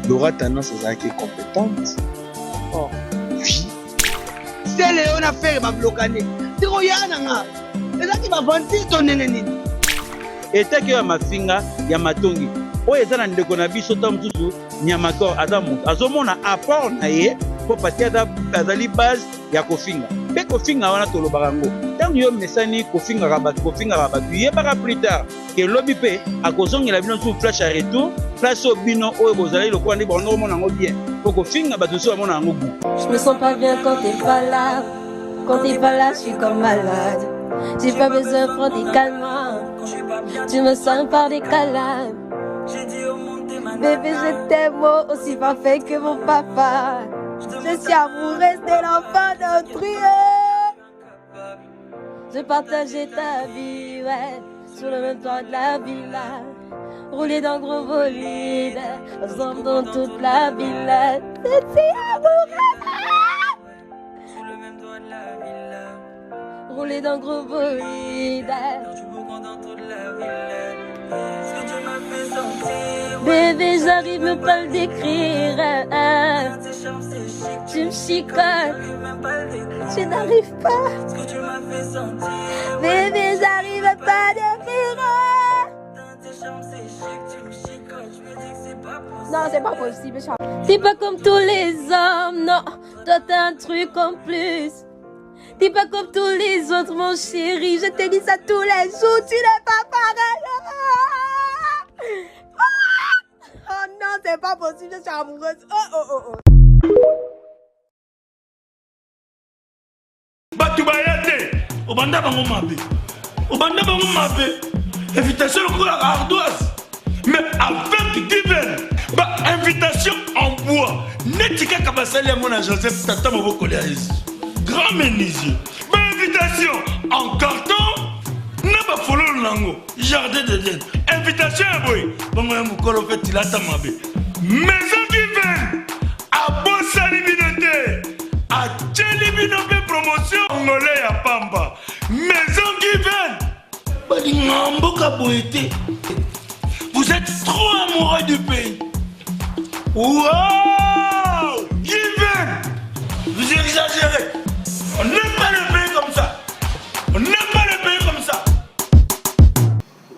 Laura Tendance azalaki compétente. Oh. Oui. Sele yo na Ferre ba blokane. Tiko ya na nga. Ezaki ba ventir to ndenge nini? Etaki oyo ya mafinga ya matongi oyo eza na ndeko na biso ntango mosusu nyamakor aza moto azomona apport na ye mpo parti azali base ya kofinga mpe kofinga wana tolobaka yango ntango yo mesani kofingaka bato kofingaka bato yebaka plus tard ke lobi mpe akozongela bino lisusu flash ya retour place oyo bino oyo bozalaki lokola nde bango komona yango bien mpo kofinga bato mosusu bamona yango gout. Je me sens pas bien quand t'es pas là. Quand t'es pas là, je suis comme malade. J'ai pas besoin de prendre des calmants. Tu me sens par des câlins. Bébé, je t'aime aussi parfait que mon papa. Je suis amoureuse de l'enfant d'autrui. Je partageais ta vie, ouais, sur le même toit de la villa. Rouler dans gros bolide, ensemble dans toute la ville. Je suis amoureuse. Rouler dans gros bolide. Bébé, j'arrive même pas à le décrire. Tu me chicotes. Je n'arrive pas. Bébé, j'arrive pas à décrire. Non, c'est pas possible. T'es pas comme tous les hommes, non. Toi, t'as un truc en plus. T'es pas comme tous les autres, mon chéri. Je te dis ça tous les jours. Tu n'es pas pareil. Oh non, c'est pas possible. Je suis amoureuse. Oh, oh, oh, oh. Bato baya te, obanda bango mabe, obanda bango mabe, invitation lokola ardoise, mais avec given ba invitation en bois neti kaka basali yango na Joseph tata mobokoli ya Yesu grand menuisier, ba invitation en carton na bafololo nango jardin d'Eden, invitation ya boye bongo ya mokolo mpe tilata mabe. Maison Given abosani bino te, atieli bino mpe promotion ngole ya pamba. Maison Given balingaka mboka boye te. Vous êtes trop amoureux du pays. Wow! Given! Vous exagérez. On n'aime pas le pays comme ça. On n'aime pas le pays comme ça.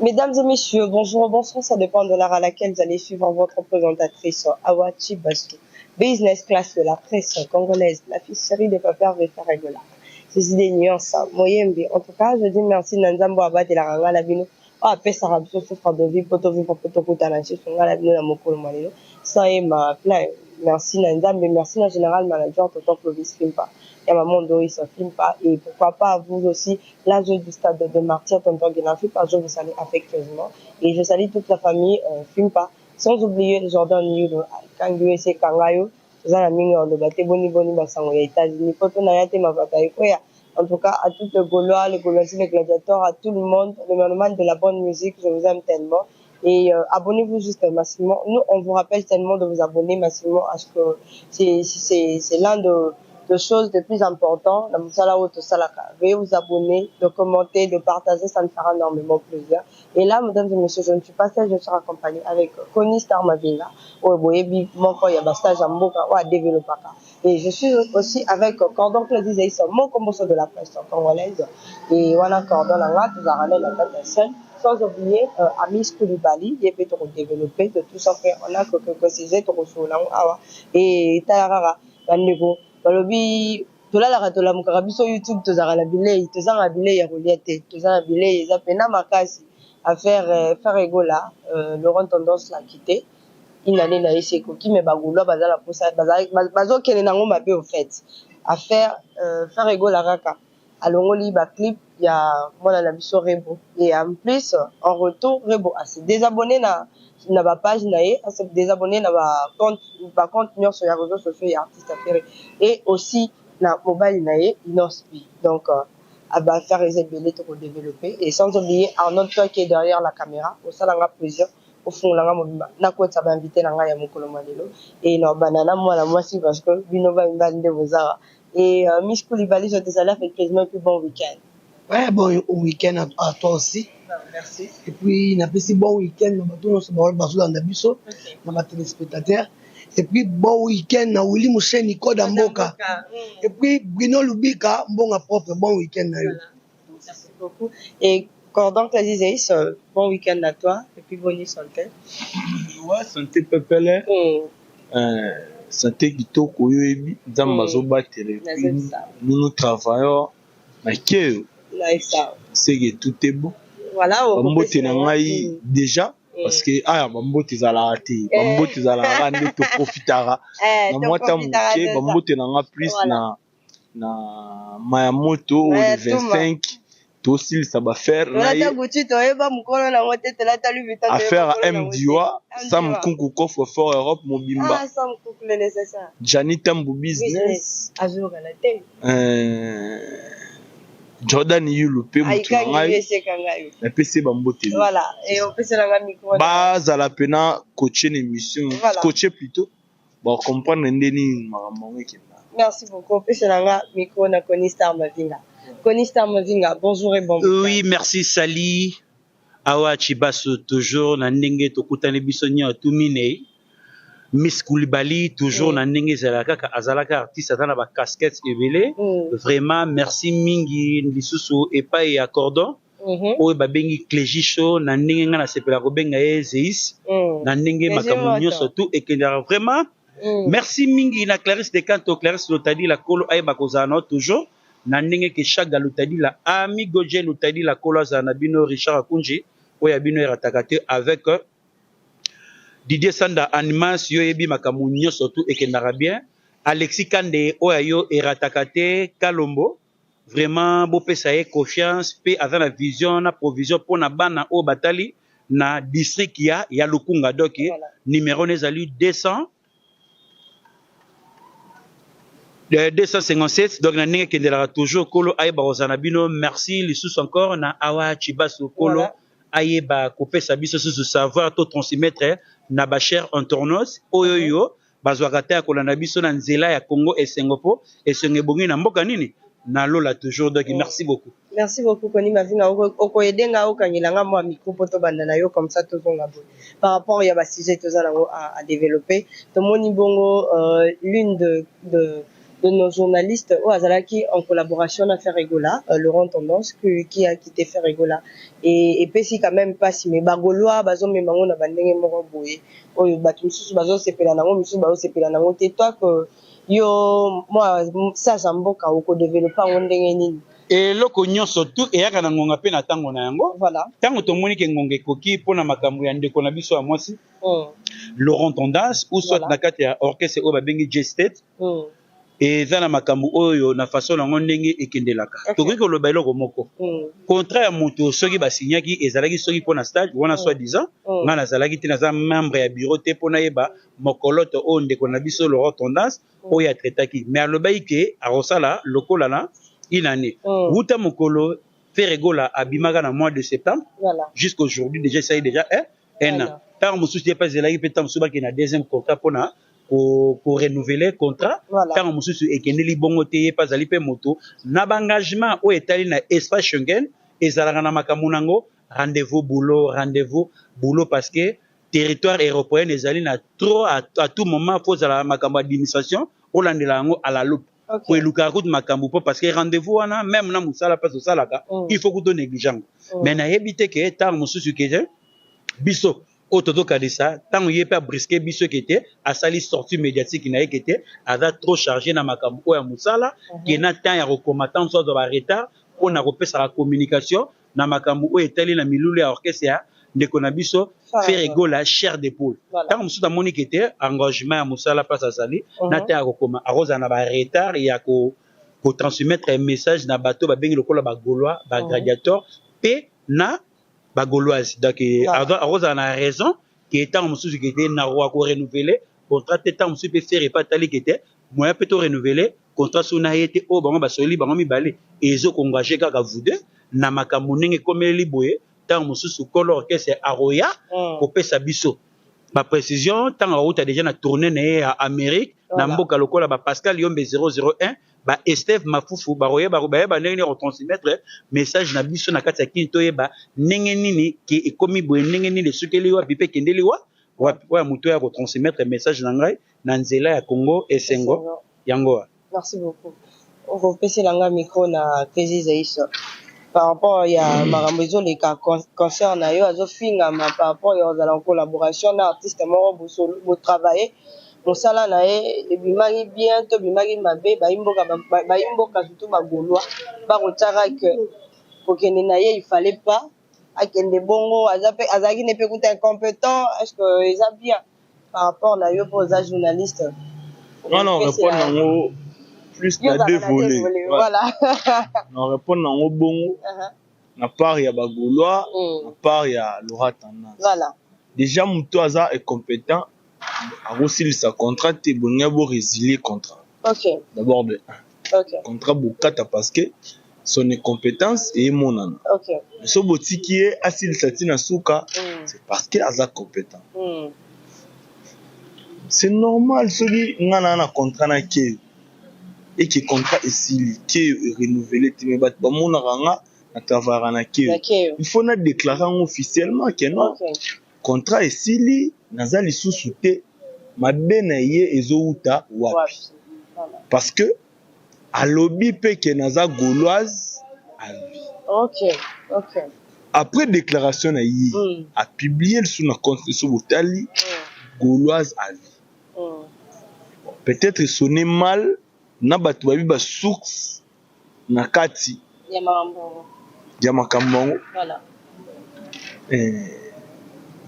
Mesdames et messieurs, bonjour, bonsoir, ça dépend de l'heure à laquelle vous allez suivre votre présentatrice Awa Chibasu, business class de la presse congolaise, la fille chérie de Papa Hervé Ferregola. Ces idées nuances, Moyembe. En tout cas, je dis merci na Nzambo abatelaka nga na bino, oyo apesaka biso souffre de vie po tovivre po tokutana lisusu nga na bino na mokolo mwa lelo sans ye ma plein. Merci na Nzambe, merci na général manager Tonton Clovis Fimpa ya maman Doris Fimpa et pourquoi pas vous aussi l'âge du stade de martyr Tonton Guénin Fimpa, je vous salue affectueusement et je salue toute la famille Fimpa, sans oublier Jordan Yulo Kangi ese Kangayo. Toza na mingi ya koloba te, boni boni basango ya États-Unis poto na ya te mapata ekweya. En tout cas, à tous les Gaulois, les Gaulois, les gladiateurs, à tout le monde, le mélomane de la bonne musique, je vous aime tellement. Et abonnez-vous juste massivement. Nous, on vous rappelle tellement de vous abonner massivement à ce que c'est l'un de choses les plus importantes. La mosala oyo tosalaka. Veuillez vous abonner, de commenter, de partager, ça me fera énormément plaisir. Et là, mesdames et messieurs, je ne suis pas seule, je serai accompagnée avec Connie Star Mavinga, oyo boyebi moko ya ba stage ya mboka oyo adevelopaka. Et je suis aussi avec Cordon Claude Isaïs, mon comboso de la presse congolaise. Et wana Cordon na nga tozalaka na kati ya scène. Sans oublier Amis Koulibaly, ye mpe tokodévelopper de tout ça frère. On a quelques sujets tokosolola yango awa. Et tala kaka bandeko balobi tolalaka tolamukaka biso YouTube tozalaka na bilei, tozanga bilei ya kolia te, toza na bilei eza pena makasi. Affaire Ferre Gola, Laurent Tendance l'a quitté. Une année na ye se ekoki, mais bagaulois baza na posa bazokende nango mabe au fait. Affaire Ferre Gola kaka alongoli ba clip ya mwana na biso Rebo, et en plus en retour Rebo a se désabonné na ba page na ye, a se désabonné na ba compte nyonso ya réseaux sociaux ya artiste Ferre et aussi na mobali na ye Innoss'B. Donc ba affaire eza ebele tokodévelopper, et sans oublier Arnold toi qui est derrière la caméra, osalanga plaisir ofungolanga mobimba nakotisa bainvité na ngai ya mokolo mwa lelo. Et na banana mwana mwasi parce que bino bamibali nde bozawa. Et Miss Koulibaly, je te salue affectueusement et puis bon week-end. Ouais, bon week-end à toi aussi. Merci. Et puis, napesi bon week-end na bato nyonso bazolanda biso, na batéléspectateur. Et puis bon week-end na Willy Museni Koda Mboka. Et puis Bruno Lubika Mbonga propre, bon week-end na yo. Voilà. Merci beaucoup. Et Cordon Kazizeis, bon week-end à toi et puis bonne santé. Ouais, santé pepele. Santé kitoko oyo oyebi Nzambe azobatela. Et puis nous nous travaillons na keyo. C'est que tout est bon. Voilà, bambote na ngai déjà parce que aya bambote ezalaka te, bambote ezalaka nde toprofitaka na mwa ta moke. Bambote na nga plus na na maya moto oyo le 25 tosilisa baaffaire na ye, affaire ya mdiwa Sam Kunku, coffre fort Europe mobimba, Jani Tambu business, Jordan Yulu mpe motu na ngai, napesi ye bambote. Bazala mpena coache na émission, coache plutôt, bacomprendre nde nini makambo yango ekenda. Merci beaucoup. Opesa micro na Koni Star Mavinga. Koni Star Mavinga, bonjour et bon. Oui, merci Sali. Awa Chibaso toujours na ndenge tokutani biso nyonso tu minei. Miss Koulibaly toujours na ndenge ezalaka kaka, azalaka artiste, aza na ba casquette ebele. Vraiment merci mingi lisusu epai ya Cordon oyo babengi Clégie Show, na ndenge ngai nasepela kobenga ye Zeis, na ndenge makambo nyonso tu ekendaka vraiment. Merci mingi na Clarisse de Canto, Clarisse Lotadila, kolo ayeba kozala nao toujours na ndenge ke Chaga Lotadila, Amigo J Lotadila, kolo azala na bino. Richard Akunji oyo ya bino erataka te avec Didier Sanda Animas, yo yebi makambo nyonso tu ekendaka bien. Alexis Kande oyo yo erataka te. Kalombo vraiment bopesa ye confiance mpe aza na vision na provision mpona bana oyo batali na district ya Lukunga. Donc numéro ne ezali 200 257. Donc na ndenge ekendelaka toujours, kolo ayeba kozala na bino. Merci lisusu encore na Awa Chibasu, kolo ayeba kopesa biso susu savoir to transmettre na bachers internautes oyo yo bazwaka te ya kolanda biso na nzela ya Congo Esengo, mpo esengo ebongi na mboka nini na lola toujours. Donc merci beaucoup. Merci beaucoup Koni Mavinga. Okoyedenga okangelanga mwa micro mpo tobanda na yo, comme ça tozonga boye par rapport ya basujet toza nango à développer. Tomoni bongo l'une de nos journalistes oyo azalaki en collaboration na Ferre Gola, Laurent Tendance, qui a quitté Ferre Gola, et epesi quand même mpasi, mais bagaulois bazomema yango na bandenge moko boye oyo bato mosusu bazosepela nango, mosusu bazosepela nango te. Toi que yo mwa sage ya mboka, okodévelopper yango ndenge nini? Eloko nyonso tu eyaka na ngonga mpe na ntango na yango. Ntango tomoni ke ngonga ekoki mpona makambo ya ndeko na biso ya mwasi Laurent Tendance ou soit na kati ya orchestre oyo babengi J State, eza na makambo oyo na façon nango ndenge ekendelaka. Tokoki koloba eloko moko, contrat ya moto soki basignaki ezalaki soki mpo na stage wana, soi disant ngai nazalaki te, naza membre ya bureau te mpo nayeba mokoloto oyo ndeko na biso Laurent Tendance oyo atraitaki, mais alobaki ke akosala lokola na une année wuta mokolo Ferre Gola abimaka na mois de septembre jusqu'aujourd'hui, déjà esali déjà un an. Ntango mosusu ye mpe azelaki mpe ntango mosusu bakende na deuxième contrat mpona korenouveler contrat. Ntango mosusu ekendeli bongo te, ye mpe azali mpe moto na baengagement oyo etali na espace Schengen, ezalaka na makambo nango, rendez-vous boulot, rendez-vous boulot, parce que territoire européen ezali na trop à tout moment fo ozala makambo administration olandela yango à la loupe. Po elukaka kutu makambo mpo parce que rendez-vous wana même na mosala mpasi osalaka, il faut kutu néglige yango. Mais nayebi te ke ntango mosusu ke biso oyo tozokanisa, ntango ye mpe abrusquer biso ke te asali sortie médiatique na ye ke te aza trop chargé na makambo oyo ya mosala, ke na temps ya kokoma, ntango mosusu azwa baretard mpona kopesaka communication na makambo oyo etali na milulu ya orchestre ya ndeko na biso Ferre Gola Chair de Poule. Ntango mosusu amoni ke te engagement ya mosala place azali na te ya kokoma, akozala na baretard ya kotransmettre message na bato babengi lokola bagaulois, bagladiateur mpe na bagauloise. Donc akozala na raison ke ntango mosusu ke te nakoka korenouveler contrat te. Ntango mosusu mpe Ferre epe atali ke te moyen mpe to renouveler contrat so na ye te, oyo bango basoli bango mibale ezokoengage kaka vous deux na makambo ndenge ekomeleli boye. Ntango mosusu kolo orchestre aroya kopesa biso baprécision ntango akouta déjà na tournée na ye ya Amérique na mboka lokola bapascal Yombe 001, baesteve Mafufu, bakoyeba bayeba ndenge nini kotransmettre message na biso na kati ya kini, toyeba ndenge nini ke ekomi boye, ndenge nini esukeli wapi mpe ekendeli wa. Wapi oyo ya moto oyo akotransmettre message na ngai na nzela ya Congo Esengo, yango wana. Merci beaucoup. Okopesela nga micro na Kezi Zeis par rapport ya makambo ezoleka concert na yo azofingama par rapport ya kozala en collaboration na artiste moko botravaille mosala na ye ebimaki bien to ebimaki mabe, bayimboka bayimboka surtout ba Gaulois bakotiaka que kokende na ye, il fallait pas akende bongo, aza pe azalaki ne pe kuta incompétent. Est ce que eza bien par rapport na yo mpo oza journaliste? Nga na répondre yango plus na deux volets. Voilà. Na répondre yango bongo na part ya bagaulois, na part ya Laura Tendance. Déjà, moto aza incompétent akosilisa contrat te, bolingi borésilie contrat. D'abord de un, contrat bokata parce que son incompétence eyemonana. So botiki ye asilisa ntina suka, c'est parce que aza compétent. C'est normal, soki nga na na contrat na keyo eke contrat esili, keyo erenouvele te, mais bato bamonaka nga na travaillaka na keyo, il faut na déclare yango officiellement ke non, contrat esili, naza lisusu te. Mabe na ye ezowuta wapi? Parce que alobi mpe ke naza Gauloise à vie. Après déclaration na ye, apublie lisusu na compte so botali Gauloise à vie. Peut-être sonne mal na bato bayebi basource na kati ya makambo yango.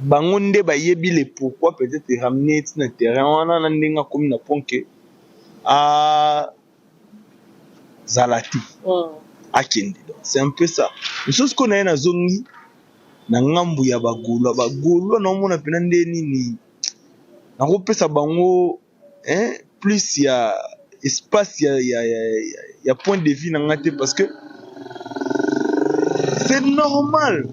Bango nde bayebi le pourquoi, peut-être ramener ti na terrain wana na ndenge akomi na point ke azala te, akende. Donc c'est un peu ça. Mosusu ko na ye, nazongi na ngambu ya bagaulois. Bagaulois, naomona mpena nde nini nakopesa bango, hein, plus ya espace ya point de vue na nga te, parce que c'est normal,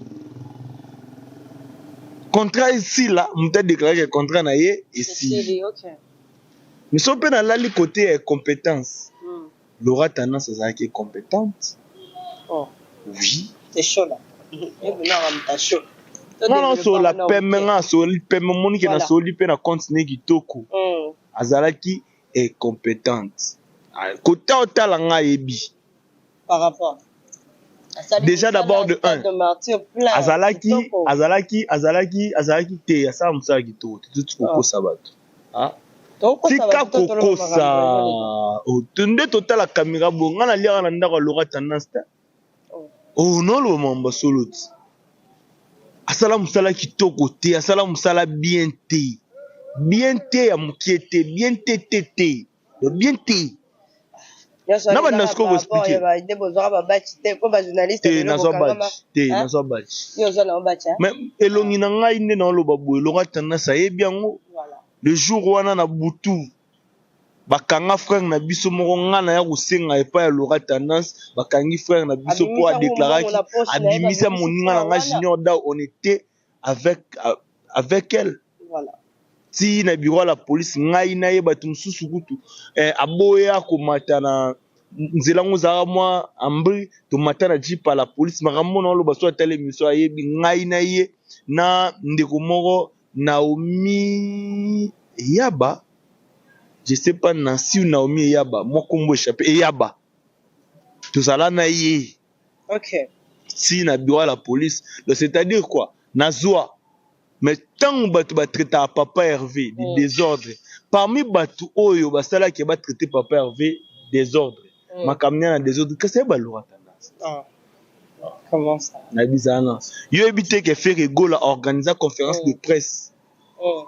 contrat esila, moto adéclare ke contrat na ye esili. Mais so mpe nalali côté ya compétence, Laura Tendance azalaki compétente. Oh. Oui. C'est chaud là. Nga nasola pembe, nga nasoli pembe, omoni ke nasoli mpe na continue kitoko. Azalaki incompétente kota otala nga ayebi. Par rapport déjà d'abord de un, azalaki te, asala mosala kitoko te. Toti kokosa bato, tika kokosa nde totala caméra boye. Nga naliaka na ndako ya Laura Tendance te. Oh, noloba mambo solo ti asala mosala kitoko te, asala mosala bien te, bien te ya mokie te, bien te te te, bien te. Na banda sikoyo koexpliquer te, nazwa badge te, nazwa badge, mais elongi na ngai nde naoloba boye. Laura Tendance ayebi yango. Le jour wana na butu, bakanga frère na biso moko. Nga na ya kosenga epai ya Laura Tendance, bakangi frère na biso mpo adéclaraki, abimisa moninga na nga Junior Dao. On était avec elle ti na bureau ya la police, ngai na ye. Bato mosusu kutu aboya komata na nzela ngo, ezalaka mwa ambri, tomata na jeep ya la police. Makambo na oloba, so atala émission, ayebi. Ngai na ye na ndeko moko Naomi Eyaba, je sais pas, Nancy ou Naomi Eyaba, mwa kombo échappé, Eyaba, tozala na ye ti na bureau ya la police. Donc c'est-à-dire quoi, nazwa, mais ntango bato batraitaka papa Hervé de désordre, parmi bato oyo basalaki batraite papa Hervé désordre, makambo na désordre, kasi ye balora Tendance. Ah. Comment ça? Nayebisa na yo, yebi te ke Ferre Gola organisa conférence de presse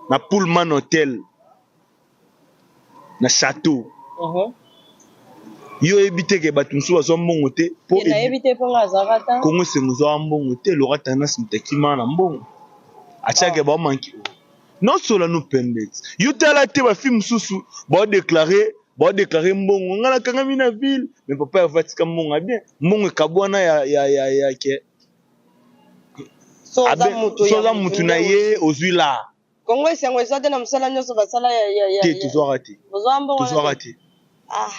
na Pullman Hotel na Château. Yo oyebi te ke bato mosusu bazwa mbongo te? Po nayebi te, mpo nga azalaka ta. Kongo Esengo ozwaka mbongo te. Laura Tendance, moto akima na mbongo, atiaki baomanki nosola no pembe ti yo tala te. Bafilme mosusu baodéclare mbongo, ngai nakangami na ville, mais papa Herve atika mbongo ya bien, mbongo ekabwana ya ke so oza moto so oza mutu na ye, ozwi la. Kongo Esengo eza te na mosala nyonso basala ya Te, tozwaka te. Bozwa mbongo? Tozwaka te.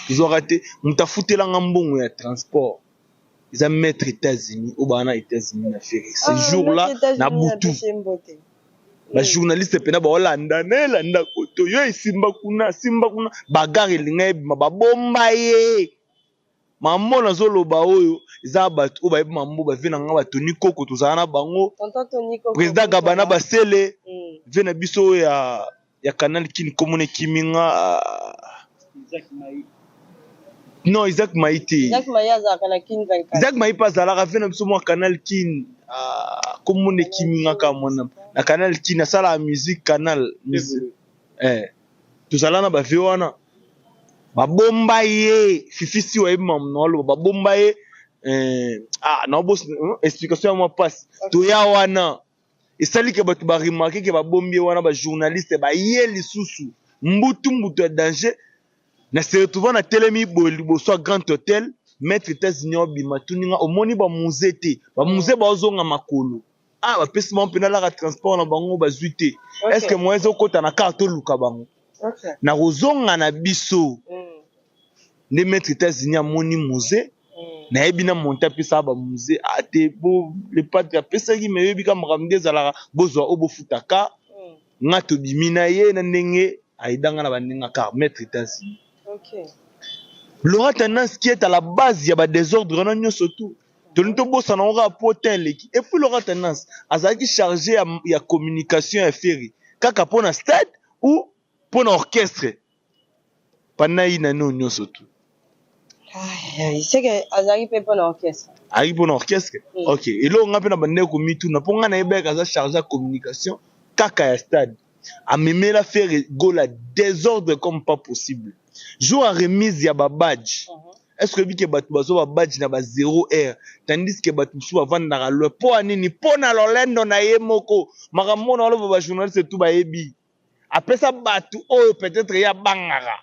Tozwaka te. Moto afutelanga mbongo ya transport eza maître États-Unis oyo baa na États-Unis na Ferre ce jour là na butu. Bajournaliste mpena baolanda na elanda koto yo esimba kuna simba kuna, bagare elinga ebima, babomba ye. Mambo nazoloba oyo eza bato oyo bayebi mambo, bave na nga batoni koko, tozala na bango. Tonton Tony Koko, président Gabana Basele, ve na biso oyo ya Canal Kin, komona ekimi nga. Isaac Mai. Non, Isaac Mai te. Isaac Mai azalaka na Kin 24. Isaac Mai mpe azalaka ve na biso mwa Canal Kin. Ah, komona ekimi nga kaka mwana na Canal Kin, asalaka musique Canal musique. Tozala na bave wana, babomba ye. Fifi si oyebi mamu na oloba, babomba ye. Ah, naobosi explication ya mwa mpasi. Toya wana esali ke bato baremarquer ke babombi ye wana. Bajournaliste baye lisusu mbutu mbutu ya danger. Na se retrouva na telemi boye liboso ya Grand Hôtel, maître États-Unis obima, tuninga omoni bamusée te, bamusée baozonga makolo. Ah, bapesi bango mpena laka transport na bango, bazwi te. Est ce que moyen ezokɔta na car, toluka bango na kozonga na biso? Nde maître États-Unis amoni musée, nayebi na monte apesaka bamusée ate bo le padre apesaki me oyebi ka makambo nde ezalaka, bozwa oyo bofutaka. Nga tobimi na ye na ndenge ayedanga na bandenge car maître États-Unis. Laura Tendance qui est à la base ya badésordre wana nyonso, tu tolingi tobosana yango kaka po temps eleki. Et puis Laura Tendance azalaki chargé ya communication ya Ferre kaka mpo na stade ou mpo na orchestre pendant ye nani oyo nyonso tu. Seke azalaki mpe mpo na orchestre. Azalaki mpo na orchestre. Ok, eloko nga mpe na bandeko komituna, mpo nga nayebaki aza chargé ya communication kaka ya stade, amemela Ferre Gola désordre comme pas possible. Jour ya remise ya babadge, est ce que oyebi ke bato bazwa babadge na ba 0 heure, tandis ke bato mosusu bavandaka loin? Mpo ya nini? Mpo na lolendo na ye moko. Makambo na oloba, bajournaliste tu bayebi, apesa bato oyo peut-être ye abangaka.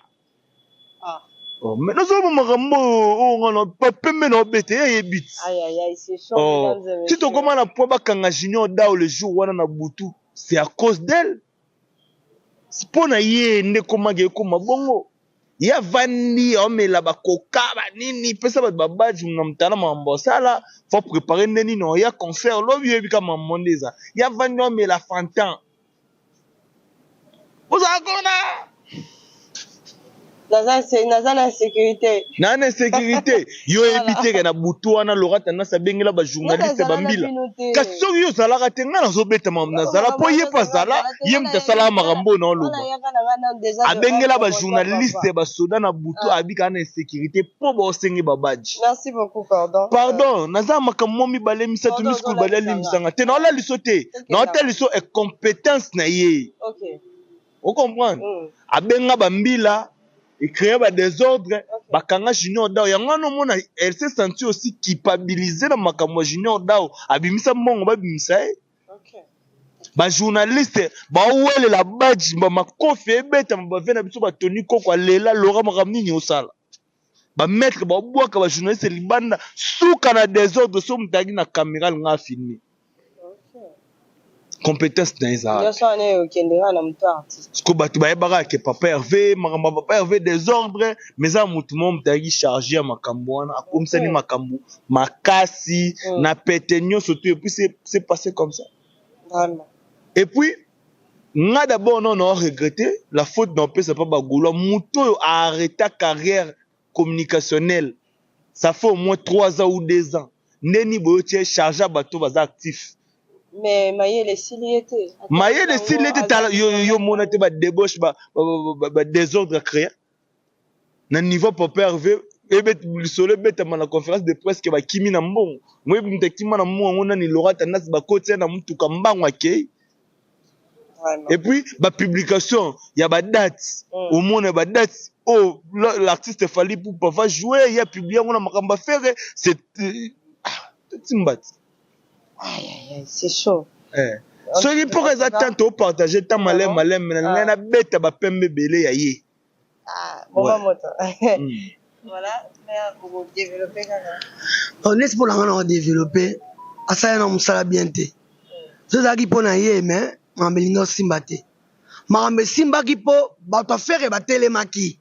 Oh, mais nazoloba makambo oyo nga na bapembe na obete ye ayebi ti. Aïe, aïe, aïe, c'est chaud, Oh, mesdames et si messieurs. tokóma na point bakanga Junior Dao le jour wana na butu, c'est à cause d'elle, mpo na ye nde ekomaki ekóma bongo. Ye avandi aomela bakoka banini, pesa bato babadge na motala, makambo asala faut préparer nde nini oya concert lobi, oyebi ka makambo nde eza. Ye avandi aomela fantan, ozala kona. Naza na sécurité. Na insécurité. Yo oyebi te ke na butu wana Laura Tendance abengela bajournaliste bambila. Kasi soki yo ozalaka te, ngai nazobeta makambo nazala mpo ye mpe azala, ye moto asalaka makambo oyo naoloba. Abengela bajournaliste, basoda na butu, abikaka na insécurité mpo baosenge babadge. Merci beaucoup, pardon. Pardon, naza na makambo mwa mibale misato. Pardon, misikulu bali ozolakisa alimbisanga te, naola liso te, naotala liso incompétence na ye. Ocomprendre? Abenga bambila, ecréer badésordre, bakanga Junior Dao. Yango wana omona elle s'est sentie aussi culpabilisée na makambo ya Junior Dao, abimisa mbongo babimisa ye. Bajournaliste baowelela badge, bamakofi ebetama, bave na biso batoni koko alela Lora, makambo nini osala, bamaître baobwaka bajournaliste libanda, suka na désordre. So moto ayaki na caméra alinga afilmer, compétence na ye ezalaka Nyonso wana okende kaka na moto artiste. Parce que bato bayebaka ke papa Hervé, makambo ya papa Hervé désordre, mais eza motu moko moto ayaki charge ya makambo wana, akomisani makambo makasi na pete nyonso tu. Et puis c'est passé comme ça. Et puis nga d'abord non na regretter la faute na opesa pa bagaulois. Moto oyo aarrêta carrière communicationnelle, ça fait au moins 3 ans ou 2 ans, ndeni boyo tie charge ya bato baza actif. Mais mayele esili ye te. Mayele esili ye te. Tala yo mona te, badébauche, badésordre acréa na niveau papa Hervé. Lisolo ebetama na conférence de presse ke bakimi na mbongo. Moyebi moto akima na mbongo yango nani? Laura Tendance. Bakoti ye na mutuka, mbango akei. Et puis bapublication ya badate, omona badate oyo l'artiste Fally Ipupa va jouer, ye apublie yango na makambo affaire. C'est timba ti. C'est chaud. Soki mpoka eza temps topartage temps maleme maleme na ngai, nabeta bapembe ebele ya ye. Boma moto. Voilà, mais okodéveloppe kaka. Neti mpo na ngai na kodéveloppe, asali na mosala bien te. So ezalaki mpo na ye, mais makambo elingi osimba te. Makambo esimbaki mpo bato a Ferre batelemaki.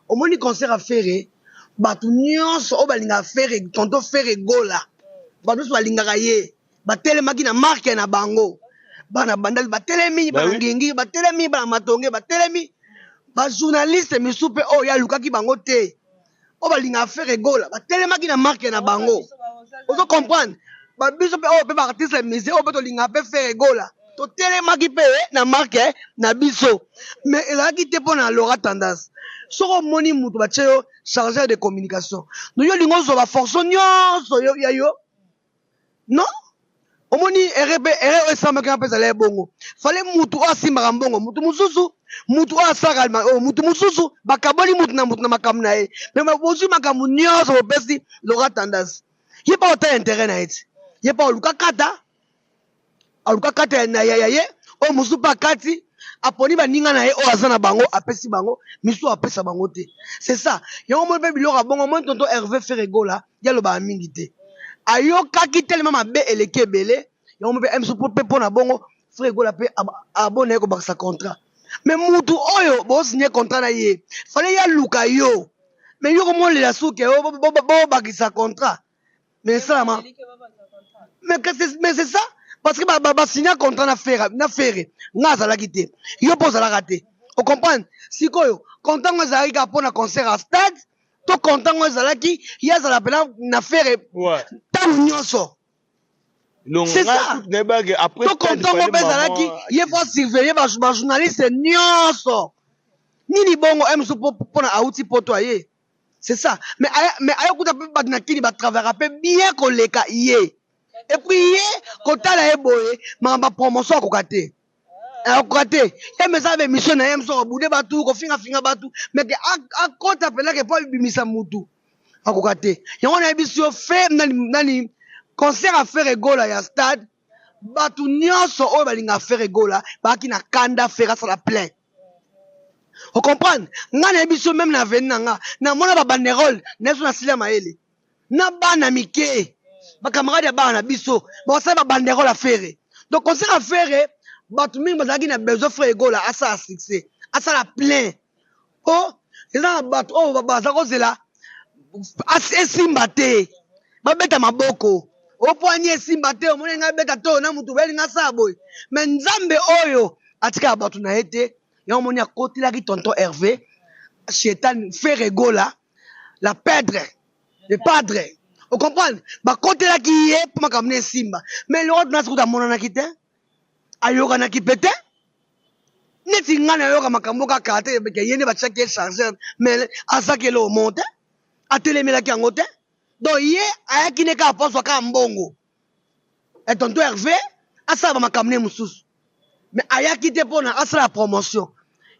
Omoni concert a Ferre, bato nyonso oyo balingaka Ferre, tonton Ferre Gola, bato nyonso balingaka ye, batelemaki na marque na bango. Bana Bandal batelemi, bana Ngingi batelemi, bana Matonge batelemi. Ba journaliste misusu pe oyo alukaki bango te. Oyo balingaka Ferre Gola batelemaki na marque na bango. Ozo comprendre? Ba biso pe oyo pe ba artiste musicien oyo pe tolingaka pe Ferre Gola. Totelemaki pe na marque na biso. Mais ezalaki te pona Laura Tendance. Soki omoni mutu batie yo chargeur de communication. Donc yo olingi ozwa ba fonction nyonso ya yo. Non? Omoni erreur pe erreur oyo esalamaki wana pe ezalaki bongo. Fallait mutu oyo asimbaka mbongo mutu mususu, mutu oyo asalaka oyo mutu mususu, bakaboli mutu na mutu na makambo na ye. Mais bozwi makambo nyonso bopesi Laura Tendance. Ye pe akotala interet na ye ti. Ye pe akoluka akata, aluka kata ya ya ye oyo mosusu mpe akati aponi baninga na ye oyo aza na bango apesi bango misusu apesa bango te c'est ça yango omoni mpe biloko ya bongo omoni tonton Herve Ferre Gola ye alobaka mingi te ayokaki telema mabe eleki ebele yango mpe msu mpe mpo na bongo Ferre Gola mpe abona ye kobakisa contrat mais mutu oyo bosigne contrat na ye fallait ye aluka yo mais yo komolela suke bobakisa contrat mais esalama mais mais c'est ça parce que ba ba, ba signa contrat na Ferre na Ferre nga azalaki te yo mpo ozalaka te o comprendre sikoyo contrat ngo ezalaki kaka mpo na concert à stade to contrat ngo ezalaki ye azala mpena na Ferre ntango nyonso. C'est ça. To contrat ngo mpe ezalaki ye fo surveiller ba ba journaliste nyonso nini bongo msu mpo na auti poto aye. C'est ça. Mais aya, mais aya kuta pe bato na kini ba travaillera pe bien koleka ye. Et puis ye kotala ye boye makambo ya promotion akoka te. Akoka te. Ye mais ba émission na ye mosusu akobude bato kofinga finga bato mais ke akota pena ke po abimisa mutu akoka te. Yango nayebisi yo fe nani nani concert ya Ferre Gola ya stade bato nyonso oyo balingaka Ferre Gola bayaki na kanda Ferre asala plein. O comprendre? Nga nayebi so meme na avenue na nga namona ba banderole na biso na sila mayele na bana mike ba camarade ya bana na biso bakosala ba banderole ya Ferre. Donc concert ya Ferre bato mingi bazalaki na besoin Ferre Gola asala succès, asala plein. Po eza na bato oyo baza kozela esimba te babeta maboko opwani esimba te omoni ngai beta to na mutu bayeli ngai asala boye mais nzambe oyo atikaka bato na ye te yango omoni akotelaki tonton Hervé Shetan Ferre Gola la pedre le padre o comprendre bakotelaki ye mpo makambo na esimba mais Laurent Tunasi kutu amonanaki te ayokanaki mpe te neti ngai nayoka makambo kaka te ye nde batiaki ye chargeur mais azaki eloko moko te atelemelaki yango te donc ye ayaki ne kaka mpo azwa kaka mbongo ya tonton Hervé asala ba makambo ne mosusu mais ayaki te mpona asala promotion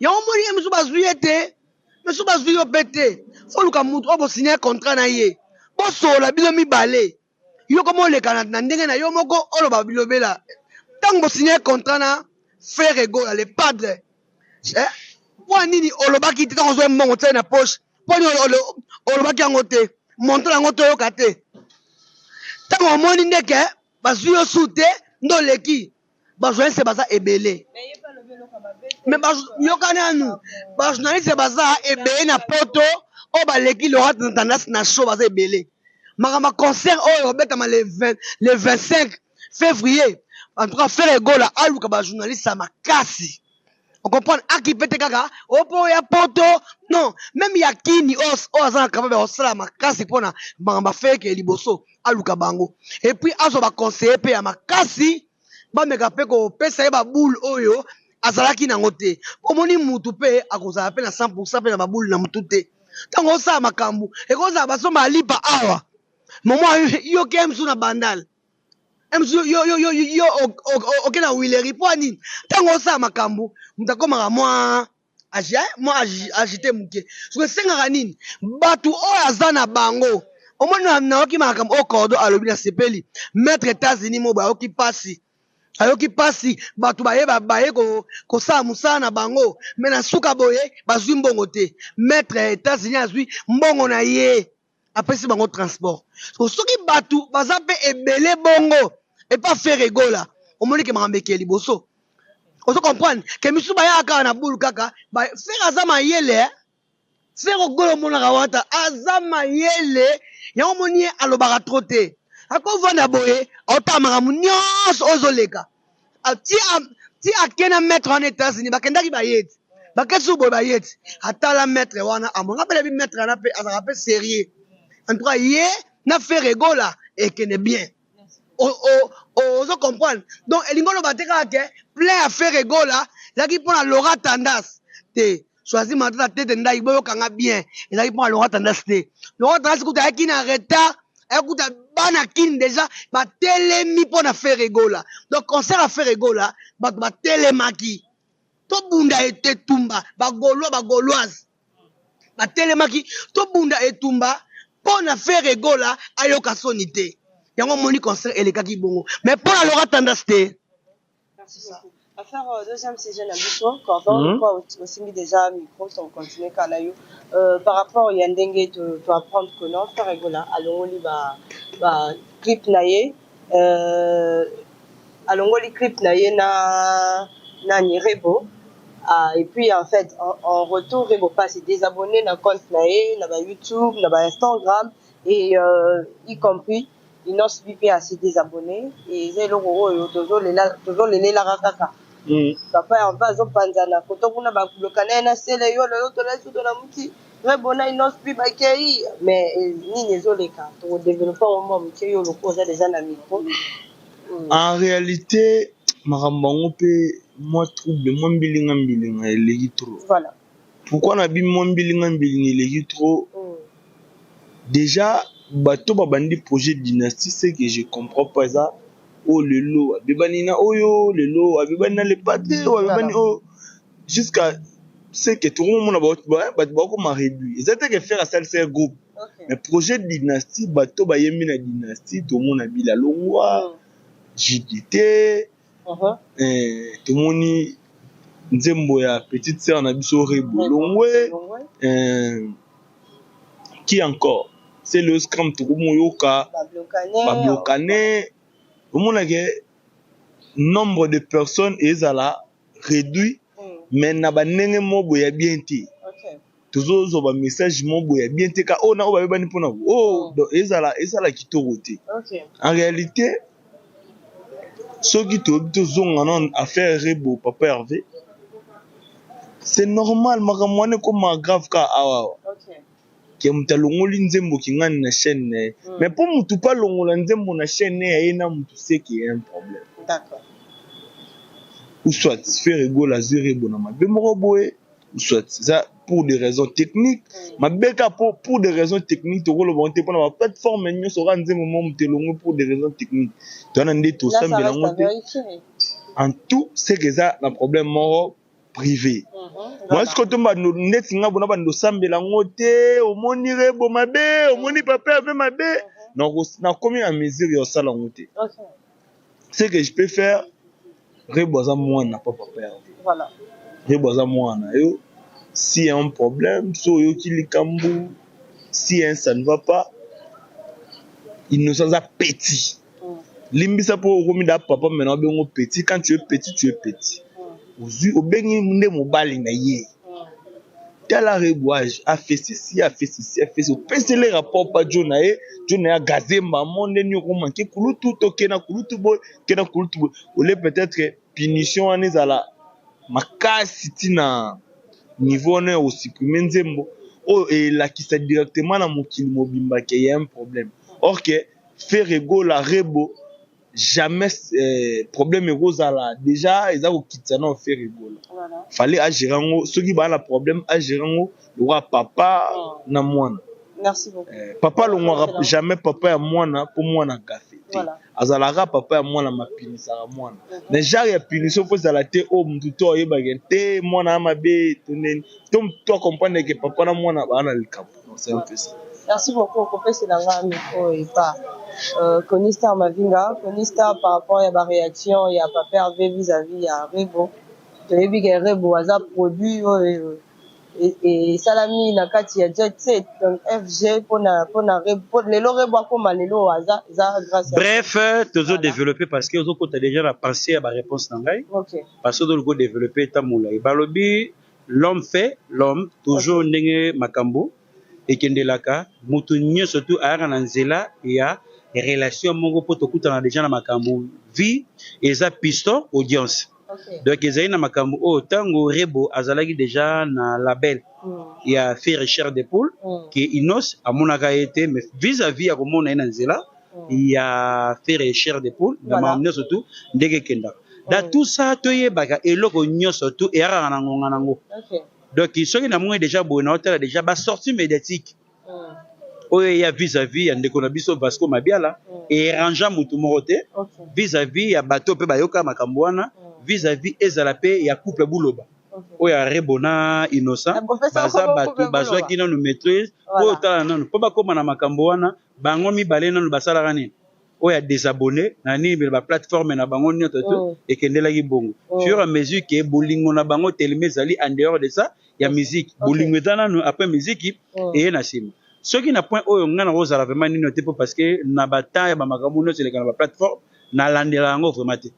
yango omoni ye mosusu bazwi ye te mosusu bazwi yo mpe te foluka motu oyo bosigne contrat na ye bosolola bino mibale yo koma oleka na ndenge na yo moko oloba bilobela ntango bosigne contrat na Ferre Gola le padre eh? mpo nini olobaki te ntango ozwa mbongo tiai na poche mpo nini olobaki yango te montre yango toyoka te ntango omoni ndeke bazwi yo su te nde oleki bajournaliste baza ebele me yoka nanu bajournaliste baza ebele na poto oyo baleki Laurent Tendance na show baza ebele makambo ya concert oyo obetama le 20 le 25 février en tout cas Ferre Gola aluka ba journaliste ya makasi ocomprendre akipe te kaka opo ya poto non meme ya kini oyo aza na capable ya kosala makasi mpona makambo afeke liboso aluka bango et puis azwa ba conseiller mpe ya makasi bameka mpe kopesa ye baboule oyo azalaki nango te omoni mutu mpe akozala mpe na 100 mpe na baboule na mutu te ntango osala makambo ekozala basomba lipa awa momo yo ke mosusu na bandal mosusu yo yo yo yo oke na wileri mpo nini ntango osala makambo moto akomaka mwa mwa agite moke soki esengaka nini bato oyo aza na bango omoni nayoki makambo oyo cordo alobi na sepeli maître États-Unis mobo ayoki mpasi ayoki mpasi bato baye baye kosala mosala na bango me na suka boye bazwi mbongo te maître États-Unis azwi mbongo na ye apesi bango transport soki bato baza mpe ebele bongo epa Ferre Gola omoni ke makambo ekeye liboso ozo comprendre ke misusu bayaka kaka na bulu kaka Ferre aza mayele Ferre Gola omonaka wata aza mayele yango omoni ye alobaka trop te akovanda boye aotala makambo nyonso oyo ezoleka. Ti ti ake na maître wana États-Unis, bakendaki bayeti, bakesi boye, bayeti, atala maître wana, amonga mpe nayebi maître wana mpe azalaka mpe sérieux. En tout cas, ye na Ferre Gola ekende bien. Ozo comprendre? Donc elingi oloba te kaka ke plein ya Ferre Gola ezalaki mpona Laura Tendance te. Choisi Matata Tete Ndai, boyokanga bien, ezalaki mpona Laura Tendance te. Laura Tendance kuta ayaki na retard, ayakuta bana Kini déjà batelemi mpona Ferre Gola. Donc concert ya Ferre Gola, bato batelemaki, tobunda etumba, Bagaulois, Bagauloise batelemaki, tobunda etumba mpo na Ferre Gola ayoka soni te. Yango omoni concert elekaki bongo, mais mpo na Laura Tendance te. Merci beaucoup. Affaire deuxième sujet na biso, cordon, quoi, osimbi déjà micro, on continue kaka na yo par rapport ya ndenge to apprendre que non, Ferre Gola alongoli ba clip na ye, alongoli clip na ye na nani, Rebo. Ah, et puis en fait, en retour, Rebo passe désabonné na compte na ye na ba YouTube, na ba Instagram et y compris Innoss'B mpe asi désabonné. Eza eloko oyo tozolelelaka kaka. Papa Herve azopanzana koto kuna, bablokana ye na sele yo. Lelo tolai suto na muti, Rebo na Innoss'B bakei, mais nini ezoleka? Tokodévelopper yango mwa moke, yo loko oza déjà na micro. En réalité, makambo yango mpe mwa trouble, mwa mbilinga mbilinga eleki trop. Pourquoi na bi mwa mbilinga mbilinga eleki trop? Déjà bato babandi projet Dynastie, c'est que je comprends pas, eza oyo lelo abebani na oyo, lelo abebani na le padre, oyo abebani oyo, jusqu'à ce que tokomomona bato bakoma réduit. Eza te ke Ferre asalisa groupe, mais projet Dynastie, bato bayembi na Dynastie, tomona Bila Longwa, JDT, tomoni nzembo ya petite sœur na biso Rebo Longwe, qui encore, c'est le scram, tokomoyoka bablokane. Omonake nombre de personnes ezala réduit, mais na bandenge moko boye ya bien te. Tozozwa bamessage moko boye ya bien te, ka oyo na oyo bayebani mpona oyo, donc ezala kitoko te. En réalité, soki toyebi, tozonga na affaire Rebo, papa Hervé, c'est normal, makambo wana ekóma grave ka awa ke moto alongoli nzembo kingani na chaîne na ye. Mais mpo motu mpe alongola nzembo na chaîne na ye, aye na motu, c'est que un problème. Ou soit Ferre Gola azwi Rebo na mabe moko boye, ou soit eza pour des raisons techniques. Mabe ka pour des raisons techniques, tokoloba te mpona baplateforme nyonso kaka nzembo mo moto elongwe pour des raisons techniques towana nde tosambela yango te. En tout, c'est que eza na problème moko privé. Moi, sikoyo to bando neti nga bona bando osambela yango te. Omoni Rebo mabe, omoni papa ave mabe, nakomi na mesure ya osala yango te. Ce que je peux faire, Rebo aza mwana pa papa Herve. Rebo aza mwana yo. Si y a un problème, so oyoki likambo, si un ça ne va pas, Innocent aza petit, limbisa mpo okomi da papa maintenant, obengo petit. Quand tu es petit, tu es petit. Ozwi, obengi nde mobali na ye, tala Rebo a fait ceci, a fait ceci, a fait ceci, opeseli rapport pa jo na ye, jo na ye agazemba mo ndeni okomanke kulutu, toke na kulutu boye, ke na kulutu boye, ole peut-être punition wana ezala makasi ntina niveau wana ya kosupprimer nzembo oyo elakisa directement na mokili mobimba ke ya un problème. Or ke Ferre Gola, Rebo, jamais problème ekozala. Déjà eza kokitisa na Ferre Gola. Fallait agérer yango. Soki baa na problème, agérer yango lokola papa na mwana. Merci beaucoup. Papa alongwaka jamais papa ya mwana mpo mwana gafe te. Azalaka papa ya mwana, mapinisaka mwana na genre ya punition. Fo ezala te oyo motu to ayebaka te mwana ya mabe to ndeni to motu to acomprendre ke papa na mwana baa na likambo. Donc c'est un peu ça. Merci beaucoup. Kopesela nga micro epa Koni Star Mavinga. Koni Star, par rapport ya baréaction ya papa Hervé vis-à-vis ya Rebo, toyebi ke Rebo aza produit oyo esalami na kati ya Jet Set, donc FG mpona lelo Rebo akóma lelo aza, eza grâce. Bref, tozo développer parce que ozokota déjà na pensée ya baréponse na ngai, parce que ozoluka odévelopper eta molai. Balobi l'homme fait l'homme toujours. Ndenge makambo ekendelaka, moto nyonso tu ayaka na nzela ya relation moko mpo tokutana deja na makambo vie eza piston audience. Okay. Donc ezali na makambo oyo ntango Rebo azalaki deja na label ya Ferre Chair de Poule ke Innos amonaka ye te, mais vis-à-vis ya komona ye na nzela ya Ferre Chair de Poule na makambo nyonso tu ndenge ekendaka. Dans tout ça toyebaka eloko nyonso tu eyakaka na ngonga nango. Donc soki namoni deja boye naotala deja ba sortie médiatique oyo eya vis-à-vis ya ndeko na biso Vasco Mabiala erangea mutu moko te vis-à-vis ya bato mpe bayoka makambo wana vis-à-vis ezala mpe ya couple Buloba oyo ya Rebo na Innocent baza bato bazwaki nanu maîtrise oyo tala nanu mpo bakóma na makambo wana bango mibale nanu basalaka nini oyo ya desabonner na nini ba plateforme na bango nyonso to ekendelaki bongo fur et à mesure que bolingo na bango telema ezali en dehors de ça ya musique bolingo eza nanu après musique eye na nsima. Soki na point oyo ngai nakozala vraiment nino te mpo parce que na ba temps ya bamakambo nyonso eleka na ba plateforme nalandela yango vraiment te.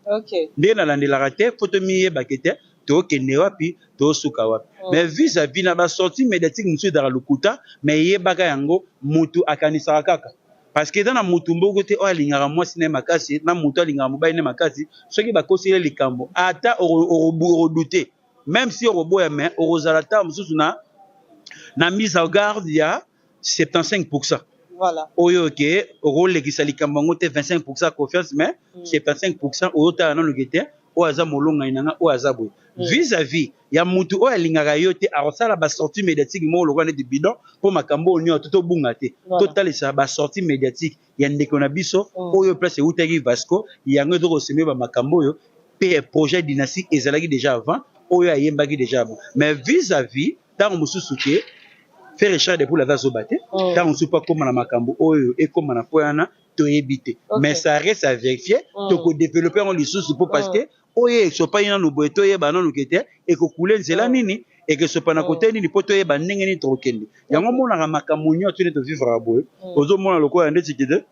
Ndenge nalandelaka te fo tomiyebake te tokende wapi tosuka wapi. Mais vis-à-vis na ba sortie médiatique mosusu ezalaka lokuta, mais eyebaka yango mutu akanisaka kaka parce que eza na mutu moko te oyo alingaka mwasi na ye makasi na mutu alingaka mobali na ye makasi. Soki bakoseli ye likambo ata okodouter, même si okoboya, mais okozala ta mosusu na mise en garde ya 75%. Oyo ke okolekisa likambo yango te 25% confiance, mais 75% oyotala nano ke te oyo aza molongai na nga, oyo aza boye. Vis-à-vis ya mutu oyo alingaka yo te akosala basortie médiatique moko lokola neti bidon mpo makambo oyo nyonso tobunga te. Totalisa basortie médiatique ya ndeko na biso oyo place eutaki Vasco yango ezokoseme bamakambo oyo mpe projet dynastie ezalaki déjà avant oyo ayembaki déjà avant. Mais vis-à-vis ntango mosusu ke Ferre Chair de Poule aza zoba te, ntango mosusu mpo akóma na makambo oyo ekóma na po wana toyebi te, mais ça reste à vérifier. Tokodévelopper yango lisusu mpo parce que oyo esopani nanu boye toyeba nanu ke te ekokule nzela nini ekesopa na kote nini mpo toyeba ndenge nini tokokende yango. Omonaka makambo nyonso nde tovivraka boye, ozomona lokola ndeti kete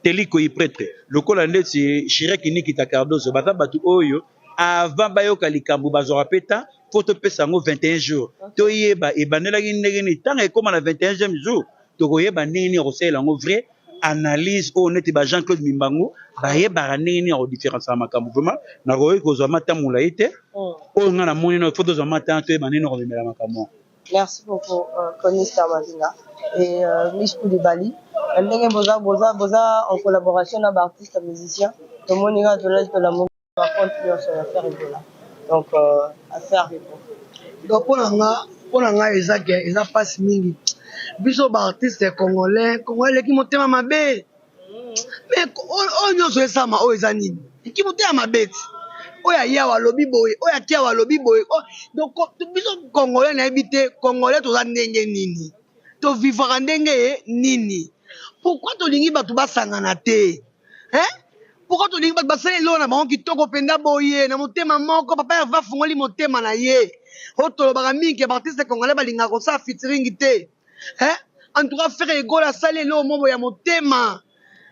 Teliko prêtre lokola ndeti Chirek Nikita Cardozo baza bato oyo avant bayoka likambo bazwaka mpe ta fo topesa yango 21 jours toyeba ebandelaki ndenge nini. Ntango ekóma na 21e jour tokoyeba ndenge nini ya kosalela yango vrai analyse oyo neti ba Jean Claude Mimbangu bayebaka ndenge nini ya kodifférencier makambo. Vraiment nakoki kozwa mata molai te oyo ngai namoni no fo tozwa mata toyeba ndenge nini komemela makambo. Merci beaucoup, Conista Mavinga et Mich Koulibaly. Ndenge boza boza boza en collaboration na baartiste musicien, tomoni kaka tolali tolamuki bacompte nyonso ya Ferre Gola, donc affaire Rebo. Donc mpo na nga eza ke eza mpasi mingi biso baartiste congolais. Congolais eleki motema mabe, mais oyo nyonso esama oyo eza nini? Eki motema mabe ti oyo ayawa alobi boye, oyo akiawa alobi boye. Donc biso congolais nayebi te congolais toza ndenge nini, tovivaka ndenge nini? Pourquoi tolingi bato basangana te, hein? Pourquoi tolingi bato basala eloko na bango kitoko mpenza boye na motema moko? Papa Herve afungoli motema na ye. Oyo tolobaka mingi ke baartiste congolais balingaka kosala featuring te, hein? En tout cas Ferre Gola asali eloko moko ya motema,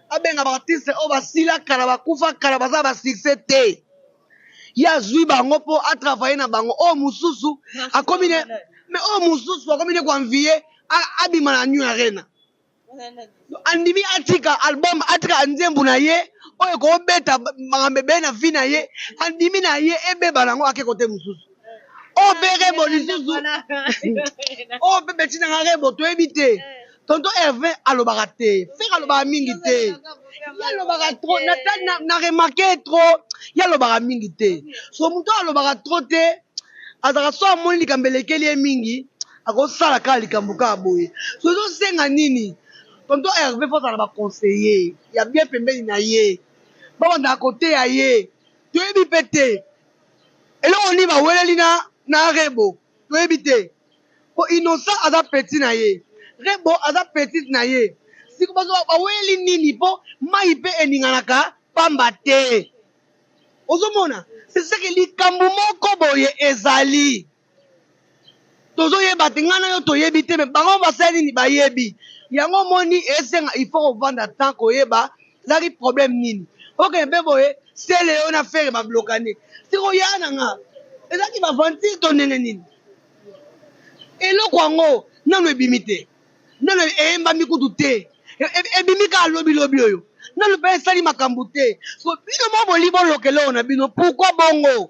abenga baartiste oyo basila kala, bakufa kala, baza basuccès te, ye azwi bango mpo atravaille na bango. Oyo mosusu akomi ne, mais oyo mosusu akomi ne koenvier abima na New Arena, andimi atika album, atika nzembo na ye oyo ekobeta makambo ebele na vie na ye, andimi na ye ebeba nango ake kote mosusu. Oyo mpe Rebo lisusu, oyo mpe betinanga Rebo toyebi te. Tonton Hervé alobaka te, Ferre alobaka mingi te, ye alobaka trop na remarque trop, ye alobaka mingi te. So moto alobaka trop te azalaka so amoni likambo elekeli ye mingi akosala kaka likambo kaka boye. So ezosenga nini? Tonton Hervé fo azala na baconseiller ya bien pembeni na ye, babandaka koteya ye. Toyebi mpe te eloko nini baweleli na Rebo, toyebi te po Innocent aza petit na ye, Rebo aza petite na ye. Siko baweleli nini? Mpo mai mpe eninganaka pamba te. Ozomona c'est ce que likambo moko boye ezali tozoyeba te. Ngai na yo toyebi te, mais bango basali nini bayebi yango. Omoni esenga il faut kovanda temps koyeba ezalaki problème nini. Okende mpe boye sele oyo na Ferre bablokane sikoyo ya na nga ezalaki baventure to ndenge nini? Eloko yango nano ebimi te, nano eyembami kutu te, ebimi kaka lobilobi oyo. Nanu pe esali makambu te. So bino moko bolingi boloka eloko na bino pourquoi bongo?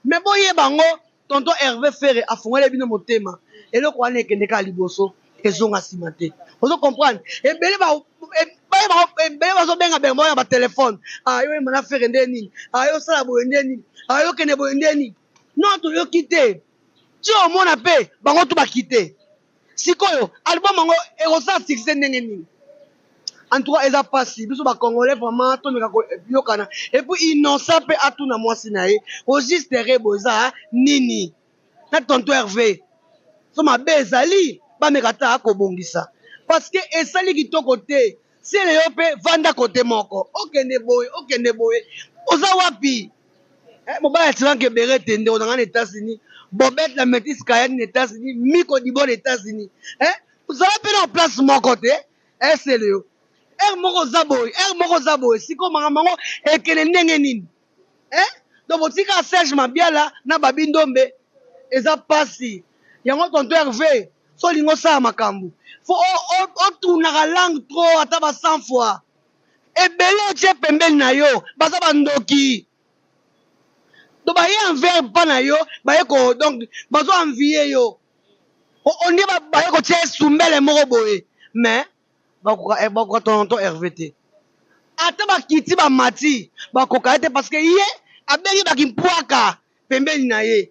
Mais boyeba yango tonton Herve Ferre afongoli bino motema. Eloko wana ekende kaka liboso ezonga sima te. Ozo comprendre? Ebele ba bayeba ebele bazo benga benga bango na ba telephone. Ah yo oyemba na Ferre nde nini? Ah yo osala boye nde nini? Ah yo okende boye nde nini? Non toyoki te. Ti omona pe bango tout ba quitte. Sikoyo album yango ekosala succès ndenge nini? En tout cas eza pasi biso ba congolais vraiment tomeka koyokana et puis innocent pe atuna mwasi na ye au juste rebo eza nini na tonton Herve so mabe ezali bameka ata kobongisa parce que esali kitoko te sele yo pe vanda kote moko okende boye okende boye oza wapi Eh, mobali atiraka ebere te ndeko na ngai na États-Unis Bobette la métisse Kayani na États-Unis Miko Dibo na États-Unis eh, ozala mpe na place moko te esele yo heure moko oza boye heure moko oza boye sikoyo makambo yango ekende ndenge nini eh? Donc botika Serge Mabiala na Babi Ndombe eza pasi yango tonton Hervé so olingi osala makambo fo otunaka langue trop ata ba 100 fois Ebele otie pembeni na yo baza ba ndoki donc baye envers epa na yo baye ko donc bazo envier yo ondie baye kotia esumbele moko boye mais bakoka eh, bakoka tonton Hervé te ata bakiti bamati bakoka ye te parce que ye abengi bakimpwaka pembeni na ye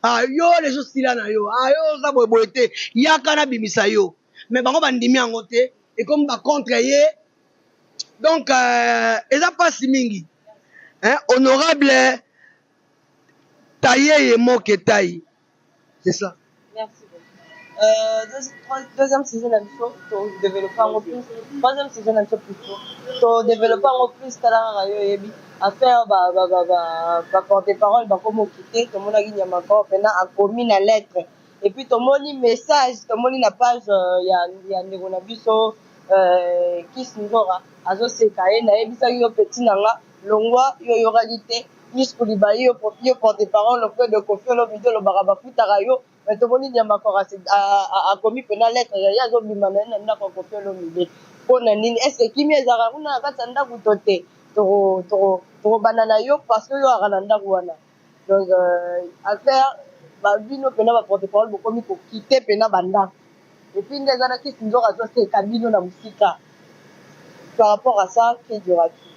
ah, yo leso osila na yo ah, yo oza boye boye te yaka nabimisa yo mais bango bandimi yango te ekomi ba contre ye donc euh, eza mpasi mingi hein, honorable tayeye moke tai c'est ça. Merci beaucoup. Euh, deuxième sujet na biso to développer yango plus troisième sujet na biso plutôt to développer yango plus tala kaka yo oyebi affaire ba ba ba ba ba porte parole bakomi okite tomonaki nyamakor mpena akomi na lettre et puis tomoni message tomoni na page euh, ya, ya ndeko na biso euh, Kis Nzora azoseka ye nayebisaki yo petit na nga longwa yo oyokaki te Miss Coulibaly yo, yo porte parole auprès de Koffi Olomide olobaka bafutaka yo mais tomoni Nyamakor akomi pena lettre ya ye azobima na ye na ndako ya Koffi Olomide mpo na nini est ce que kimia ezalaka kuna na kati ya ndako to te tokobanda na yo parce que yo aka na ndako wana donc euh, affaire babino pena ba porte parole bokomi kokite pena bandako et puis nde eza na kisi nzoka azoseka bino na mosika par rapport à ça que diras-tu?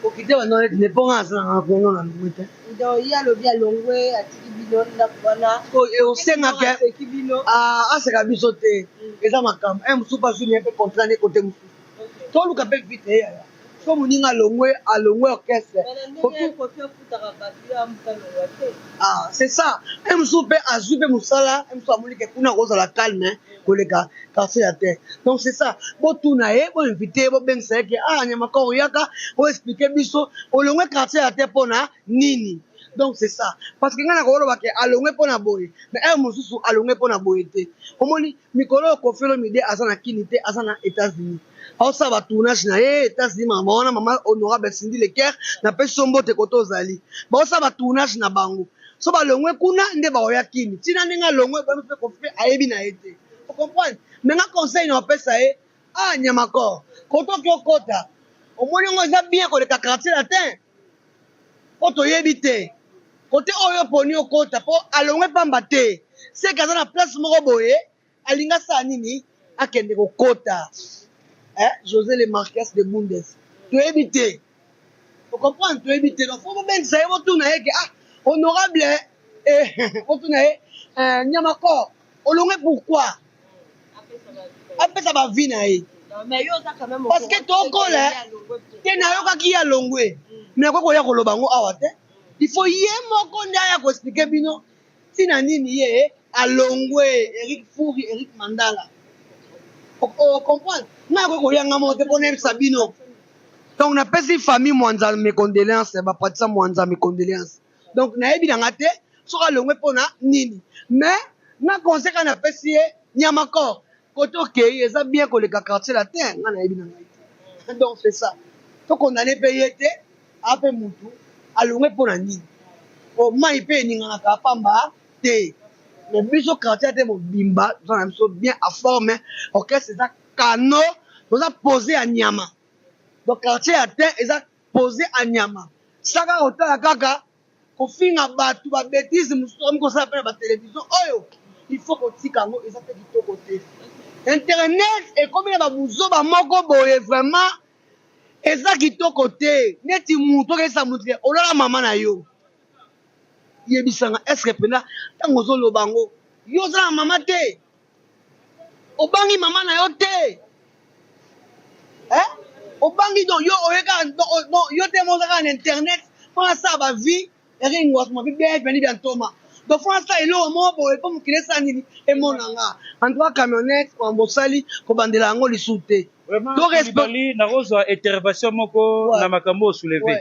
Kokite bando neti ne mpo nga aza nanga kongo na longwe te. Donc ye alobi alongwe atiki bino ndako wana. Osengaka aseki bino. Aseka biso te eza makambo un mosusu mpe azwi mpe contrat ne kote mosusu toluka mpe vite ye yaya so moninga alongwe alongwe orchestre. Ah, c'est ça un mosusu mpe azwi mpe mosala un mosusu amoni ke kuna akozala calme koleka quartier ya te donc c'est ça botuna ye boinvite ye bobengisa ye ke ah nyamakor oyaka oexplike biso olongwe quartier ya te mpona nini donc c'est ça parce que ngai nakoloba ke alongwe mpona boye mais heure mosusu alongwe mpona boye te omoni mikolo oyo Koffi Olomide aza na kini te aza na États-Unis aosala ba tournage na ye États-Unis makambo wana mama honorable Cindy Leker napesi yo mbote kote ozali baosala ba tournage na bango so balongwe kuna nde bakoya kini ntina ndenge alongwe mpe Koffi mpe ayebi na ye te ocomprendre mais nga conseil na opesa ye ah nyamakor kote oki okota omoni yango eza bien koleka quartier latin mpo toyebi te kote oyo oponi okota mpo alongwe pamba te seke aza na place moko boye alingi asala nini akende kokota eh, José le Marquez de Bundes toyebi te ocomprendre toyebi te donc fo bobengisa ye botuna ye ke ah honorable eh, botuna ye eh, nyamakor olongwe pourquoi apesa bavi na ye parce que tokola te nayokaki ye alongwe mais akoki koya koloba yango awa te il faut ye moko nde aya koexplike bino ntina nini ye alongwe Eric Furi Eric Mandala ocomprendre ngai akoki koya nga moko te mpo nayebisa bino donc napesi famille mwanza mes condoléances bapratisa mwanza mes condoléances donc nayebi na nga te soki alongwe mpona nini mais nga conseil kaka napesi ye nyamakor kote okei eza bien koleka quartier latin nga nayebi na ngai te donc c'est ça tokondane mpe ye te ape mutu alongwe mpona nini po mai mpe eninganaka pamba te mais biso quartier te mobimba toza na biso bien a forme orchestre eza kano toza pose ya nyama. Donc quartier latin eza posé à nyama. Saka kotala kaka kofinga bato ba bêtise mosusu okomi kosala mpe na batelevizio oyo, il faut kotika yango, eza mpe kitoko te. Internet ekomi na babuzoba moko boye, vraiment eza kitoko te. Neti mutu okeyesa mutu ke olala mama na yo, yebisanga, est-ce mpenza ntango ozoloba yango, yo oza na mama te? Obangi mama na yo te, eh? Obangi donc yo oye kaka yo te, moza kaka na internet mpo nasala bavie eringwasuma bibienveni bya ntoma. Donc fo nasala eloko moko boye mpo mokili esala nini, emonanga. En tout cas, camionnette bosali, kobandela yango lisusu te. Vraiment, nakozwa intervention moko na makambo oyo soulevé.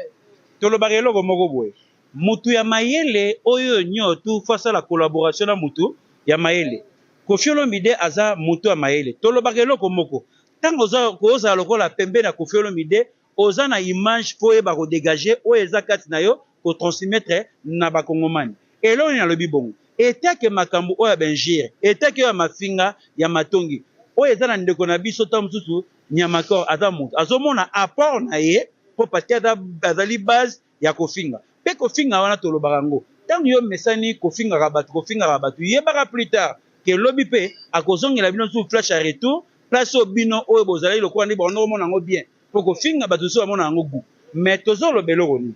Tolobaka eloko moko boye: mutu ya mayele oyo nyonso fo asala collaboration na mutu ya mayele. Koffi Olomide aza mutu ya mayele. Tolobaka eloko moko: ntango kozala lokola pembeni ya Koffi Olomide, oza na image mpo oyeba kodégage oyo eza kati na yo, kotransmettre na bakongomani. Eloko nini nalobi bongo? Etake makambo oyo ya bainjures, etake oyo ya mafinga ya matongi oyo eza na ndeko na biso, ntango mosusu Nyamakor aza moto azomona apport na ye mpo parce que azali base ya kofinga. Mpe kofinga wana, tolobaka yango, ntango yo mesani kofingaka bato, kofingaka bato, yebaka plus tard ke lobi mpe akozongela bino su flash ya retour. Place oyo bino oyo bozalaki lokola nde bango komona yango bien, mpo kofinga bato mosusu bamona yango goût. Mais tozoloba eloko nini?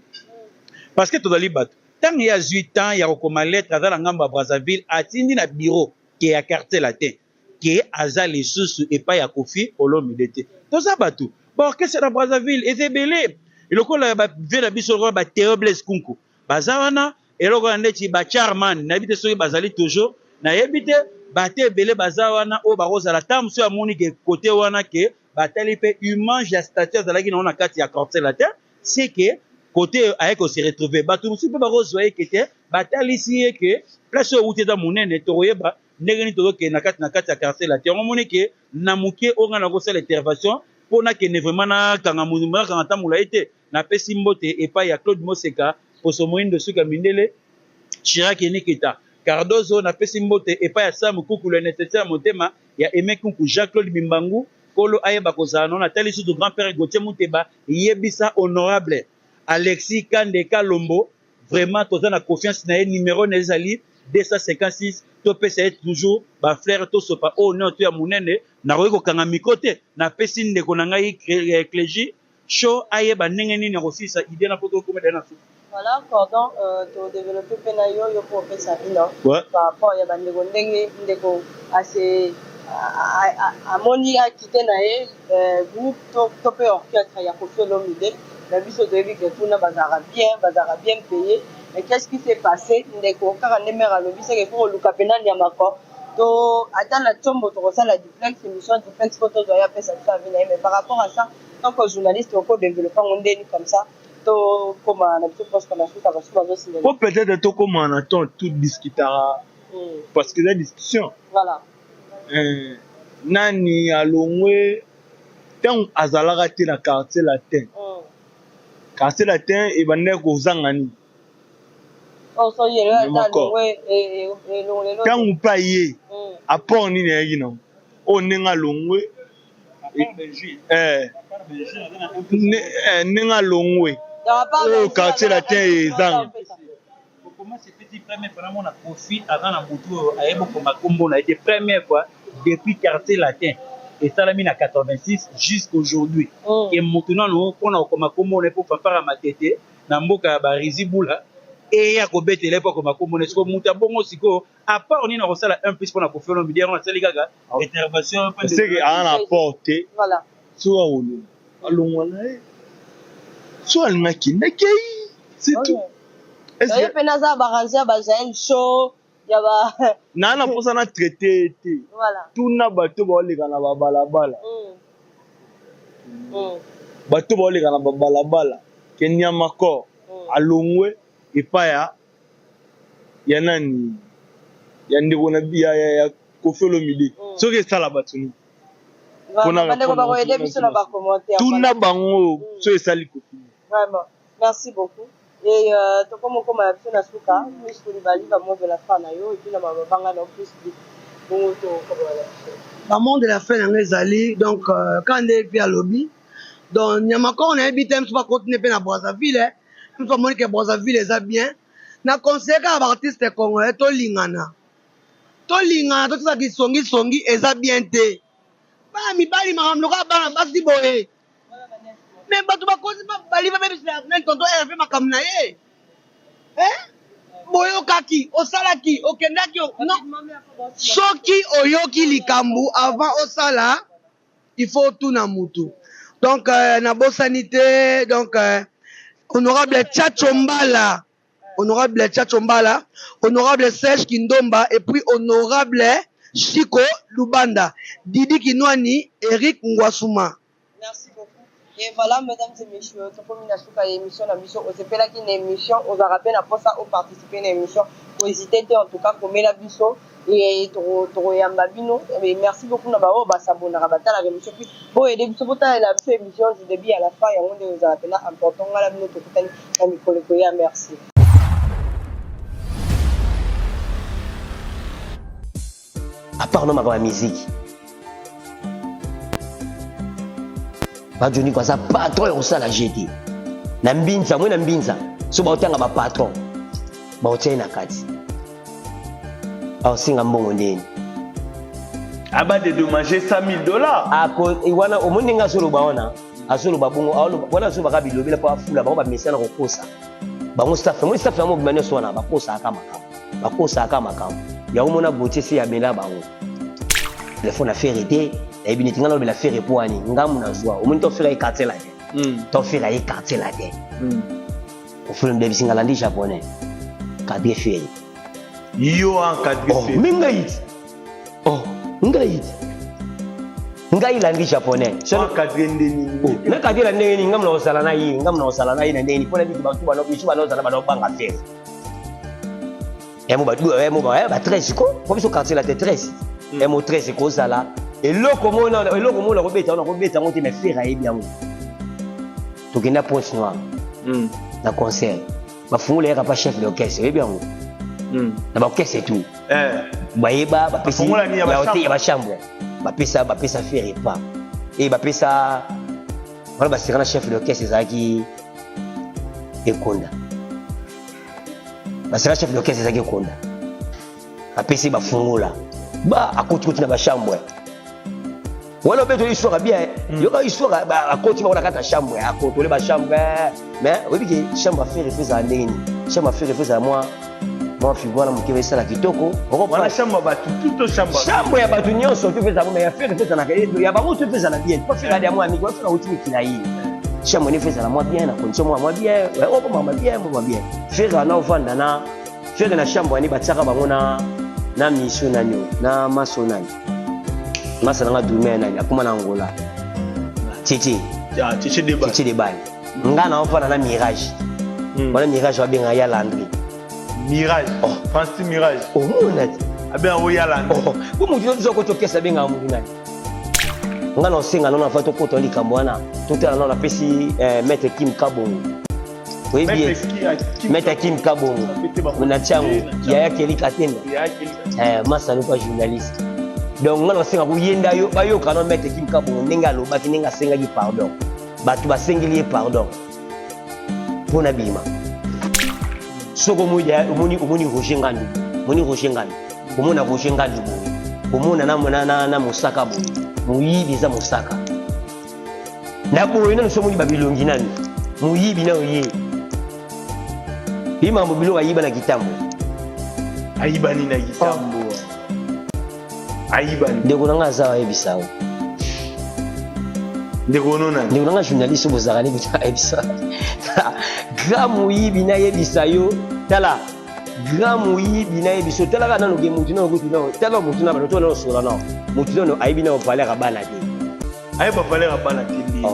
Parce que tozali bato. Ntango ye azwi temps ya kokoma lettre, aza na ngambo ya Brazzaville, atindi na bureau ke ya Quartier Latin ke aza lisusu epai ya Koffi Olomide te. Toza bato, baorchestre na Brazzaville eza ebele, lokola bavie na biso, lokola bathéo Blaise Kunku baza wana, eloko ya ndeti bacharman, nayebi te soki bazali toujours, nayebi te. Bato ebele baza wana oyo bakozala. Ntango mosusu amoni ke kote wana ke batali mpe image ya statut azalaki nango na kati ya Quartier Latin, c'est que kote aye kose retrouver. Bato mosusu mpe bakozwa ye ke te, batalisi ye ke place oyo wuti eza monene, tokoyeba ndenge nini tozokende na kati ya Quartier Latin. Yango omoni ke na moke oyo ngai nakosala intervention mpo nakende vraiment, nakanga, nakanga ntango molai te. Napesi mbote epai ya Claude Moseka, poso moyindo, suka mindele, Chirac Eniketa Cardozo. Napesi mbote epai ya Sam Kuku, le nécessaire, motema ya Aimé Kuku, Jean-Claude Bimbangu, kolo ayeba kozala no. Natali susu grand père Gautier Muteba. Yebisa honorable Alexis Kande Kalombo, vraiment toza na confiance na ye. Numéro na ezali 256. Topesa ye toujours bafleurs, tosopa oyo nyonso ya monene. Nakoki kokanga micro te. Napesi ndeko na ngai Clégie Show, ayeba ndenge nini akosilisa idée na po tokoma na suka. Voilà, cordon, todéveloppe mpe na yo, yo mpo opesa bino par rapport ya bandeko, ndenge ndeko ase amoni akite na ye groupe to mpe orchestre ya Koffi Olomide na biso. Toyebi ke kuna bazalaka bien, bazalaka bien payé, mais qu'est-ce qui s'est passé, ndeko? Kaka nde mare alobi seke fo koluka mpena Nyamakor to ata na ntiombo, tokosala duplex, émission duplex, mpo tozwa ye apesa biso avis na ye. Mais par rapport à ça, tant que journaliste, okodéveloppe yango ndeni comme ça tokóma na biso presque na suka, basusu bazosinga. Po peut-être tokóma na temps tout discutera, parce que eza discussion. Nani alongwe? Ntango azalaka te na Quartier Latin, Quartier Latin ebandaki kozanga nini? Ntango mpe aye, apport nini ayaki nango oyo ndenge alongwe? Ndenge alongwe oyo Quartier Latin ezanga. Comment se fait-il, première fois namona Koffi aza na butu oyo ayebi okoma nkombo na ye te, première fois depuis Quartier Latin esalami na 86 jusqu'aujourd'hui, ke motu nano mpona kokoma nkombo na ye, mpo fanfare matete na mboka ya barizi bula eya kobetela ye mpo akoma nkombo na ye? Sikoyo moto abongo, sikoyo apport nini akosala un plus mpona Koffi Olomide? Yango nasali kaka intervention. Seke aza na apport te. Soki akolongwa, alongwa na ye. So alingi akende, akei, c'est tout. Ye mpe naza barange ya bajael show ya ba Naa na mposa na traite ye te. Tuna bato baoleka na babalabala, bato baoleka na babalabala ke Nyamakor alongwe epai ya nani, ya ndeko na ya Koffi Olomide. Soki esala bato nini? Bandeko bakoyede biso na bacommentaire. Tuna bango so esali Koffi. Vraiment, merci beaucoup. Et tokoma okoma na biso na suka. Plus Kolibali, bamot de la fin na yo, et puis na mabanga na plus bongo tokoma na biso. Bamot de la fin yango ezali donc kaka nde epi alobi. Donc Nyamakor nayebi te mosusu bacontinue mpe na Brazzaville, mosusu bamoni ke Brazzaville eza bien. Na conseille kaka ba artiste congolais tolingana, tolingana, totika kisongisongi eza bien te. Bana mibali makambo lokola bana basi boye, mais bato bakosi bali babebisela nani tonton Herve makambo na ye eh? Boyokaki, osalaki, okendaki non. Soki oyoki likambo avant osala, il faut otuna mutu. Donc nabosani te, donc honorable Tchatcho Mbala, honorable Tchatcho Mbala, honorable Serge Kindomba et puis honorable Chico Lubanda, Didi Kinwani, Eric Ngwasuma. Merci beaucoup. Et voilà, mesdames et messieurs, tokomi na suka ya émission na biso. Osepelaki na émission, ozalaka pe na posa o participer na émission, ko hésiter te, en tout cas komela biso et tokoyamba bino. Et merci beaucoup na baoyo basabonaka, batalaka émission, puis boyede biso, botalela biso émission du début à la fin, yango nde ozala pena important. Ngai na bino tokutani na mikolo ekoya. Merci. À part no makambo ya miziki, Bajoniko aza patron ya kosala jeu te na mbinza moi na mbinza. So baotanga bapatron, baotia ye na kati, aosenga mbongo ndeni. Aba dédommager 100 000 $. Ako wana omoni ndenge azoloba wana, azoloba bongo, wana azolobaka bilobela mpo afula bango bamesana kokosa bango. Staff moi, staff yango mobima nyonso wana bakosaka makambo, bakosaka makambo yango. Mona Gautier se yamela bango telefone affaire te, nayebi neti ngai nalobela affaire po wani ngambu nazwa. Omoni to Ferre ye quartier la te, to Ferre ye quartier la te. Ofele mbebisi nga landi japonais cadre Ferre. Yo encadré? Oh, me ngai ti, oh ngai ti, ngai landi japonais. Encadré ndeni? Oh, nakadre na ndenge nini? Ngambu na kozala na ye, ngambu na kozala na ye na ndenge nini? Mpona biki bato bano biso banozala banobanga Ferre emo emo ba 13 ko po biso quartier la te 13 emo 13 ekozala eloko mona, eloko mona kobeta wana, kobeta yango te. Mais Ferre ayebi yango. Tokenda Pointe Noire na concert, bafungola yaka pa chef d'orchestre, oyebi yango na baorchestre tout bayeba bapesi ya bachambre, bapesa Ferre pa e bapesa wana baseka na chef d'orchestre ezalaki Ekonda, baseka chef d'orchestre ezalaki Ekonda, apesi bafungola ba akotikoti na bachambre wana. Obetoli histoire bien, yoka histoire. Akoti bango na kati ya chambre, akotole bachambre. Mais oyebi ke chambre affaire efo ezala ndenge nini? Chambre affaire efo ezala mwa figo wana moke esala kitoko. Wana chambre bato tout to chambre? Chambre ya bato nyonso to mpe ezala, mais ya Ferre efo ezalaka ya bango to mpe ezala bien, po Ferre adi mwa mingi, Ferre auti mikila ye. Chambre ne fo ezala mwa bien, na condition mwa bien, okoma bien, mwa bien. Ferre ana ovanda na Ferre na chambre wani, batiaka bango na mission nani oyo na maso nani, masa nanga drumer nani akoma na Angola, Tietie. Tietie Deba. Tietie Debali. Nga na ofanda na Mirage wana, Mirage babengaka ya Landry. Mirage. Oh. Francis Mirage. Omona te? Abenga ngo ya Landry. Oh, po motu nyonso akoti okesa abengaka motu nani. Nga na osenga nano afa tokota likambo wana, totala nano. Napesi maître Kim Kabongo, oyebi ye, maître Kim Kabongo na Tiango, yaya Keli Katenda, masano pa journaliste. Donc nga na osenga koyenda yo bayoka no maître Kim Kabongo ndenge alobaki, ndenge asengaki pardon, bato basengeli ye pardon mpo na bima. Soki omoni Roger Ngandu, omoni Roger Ngandu, omona Roger Ngandu boye, omona na mosaka boye, moyibi eza mosaka na boye nanu. So omoni babilongi nanu, moyibi nano ye ye makambo biloko ayiba na kitambo. Ayibani na kitambo, ayibani. Ndeko na nga aza ayebisa yo. Ndeko no nani? Ndeko na nga journaliste, bozalaka nini? Ayebisa grand moyibi, nayebisa yo, tala grand moyibi, nayebisa yo, talaka nano ke mutu nano kutu nano, tala mutu na bato to nano sola nano mutu nano ayebi nano valeur ya bana te. Ayeba valeur ya bana te nde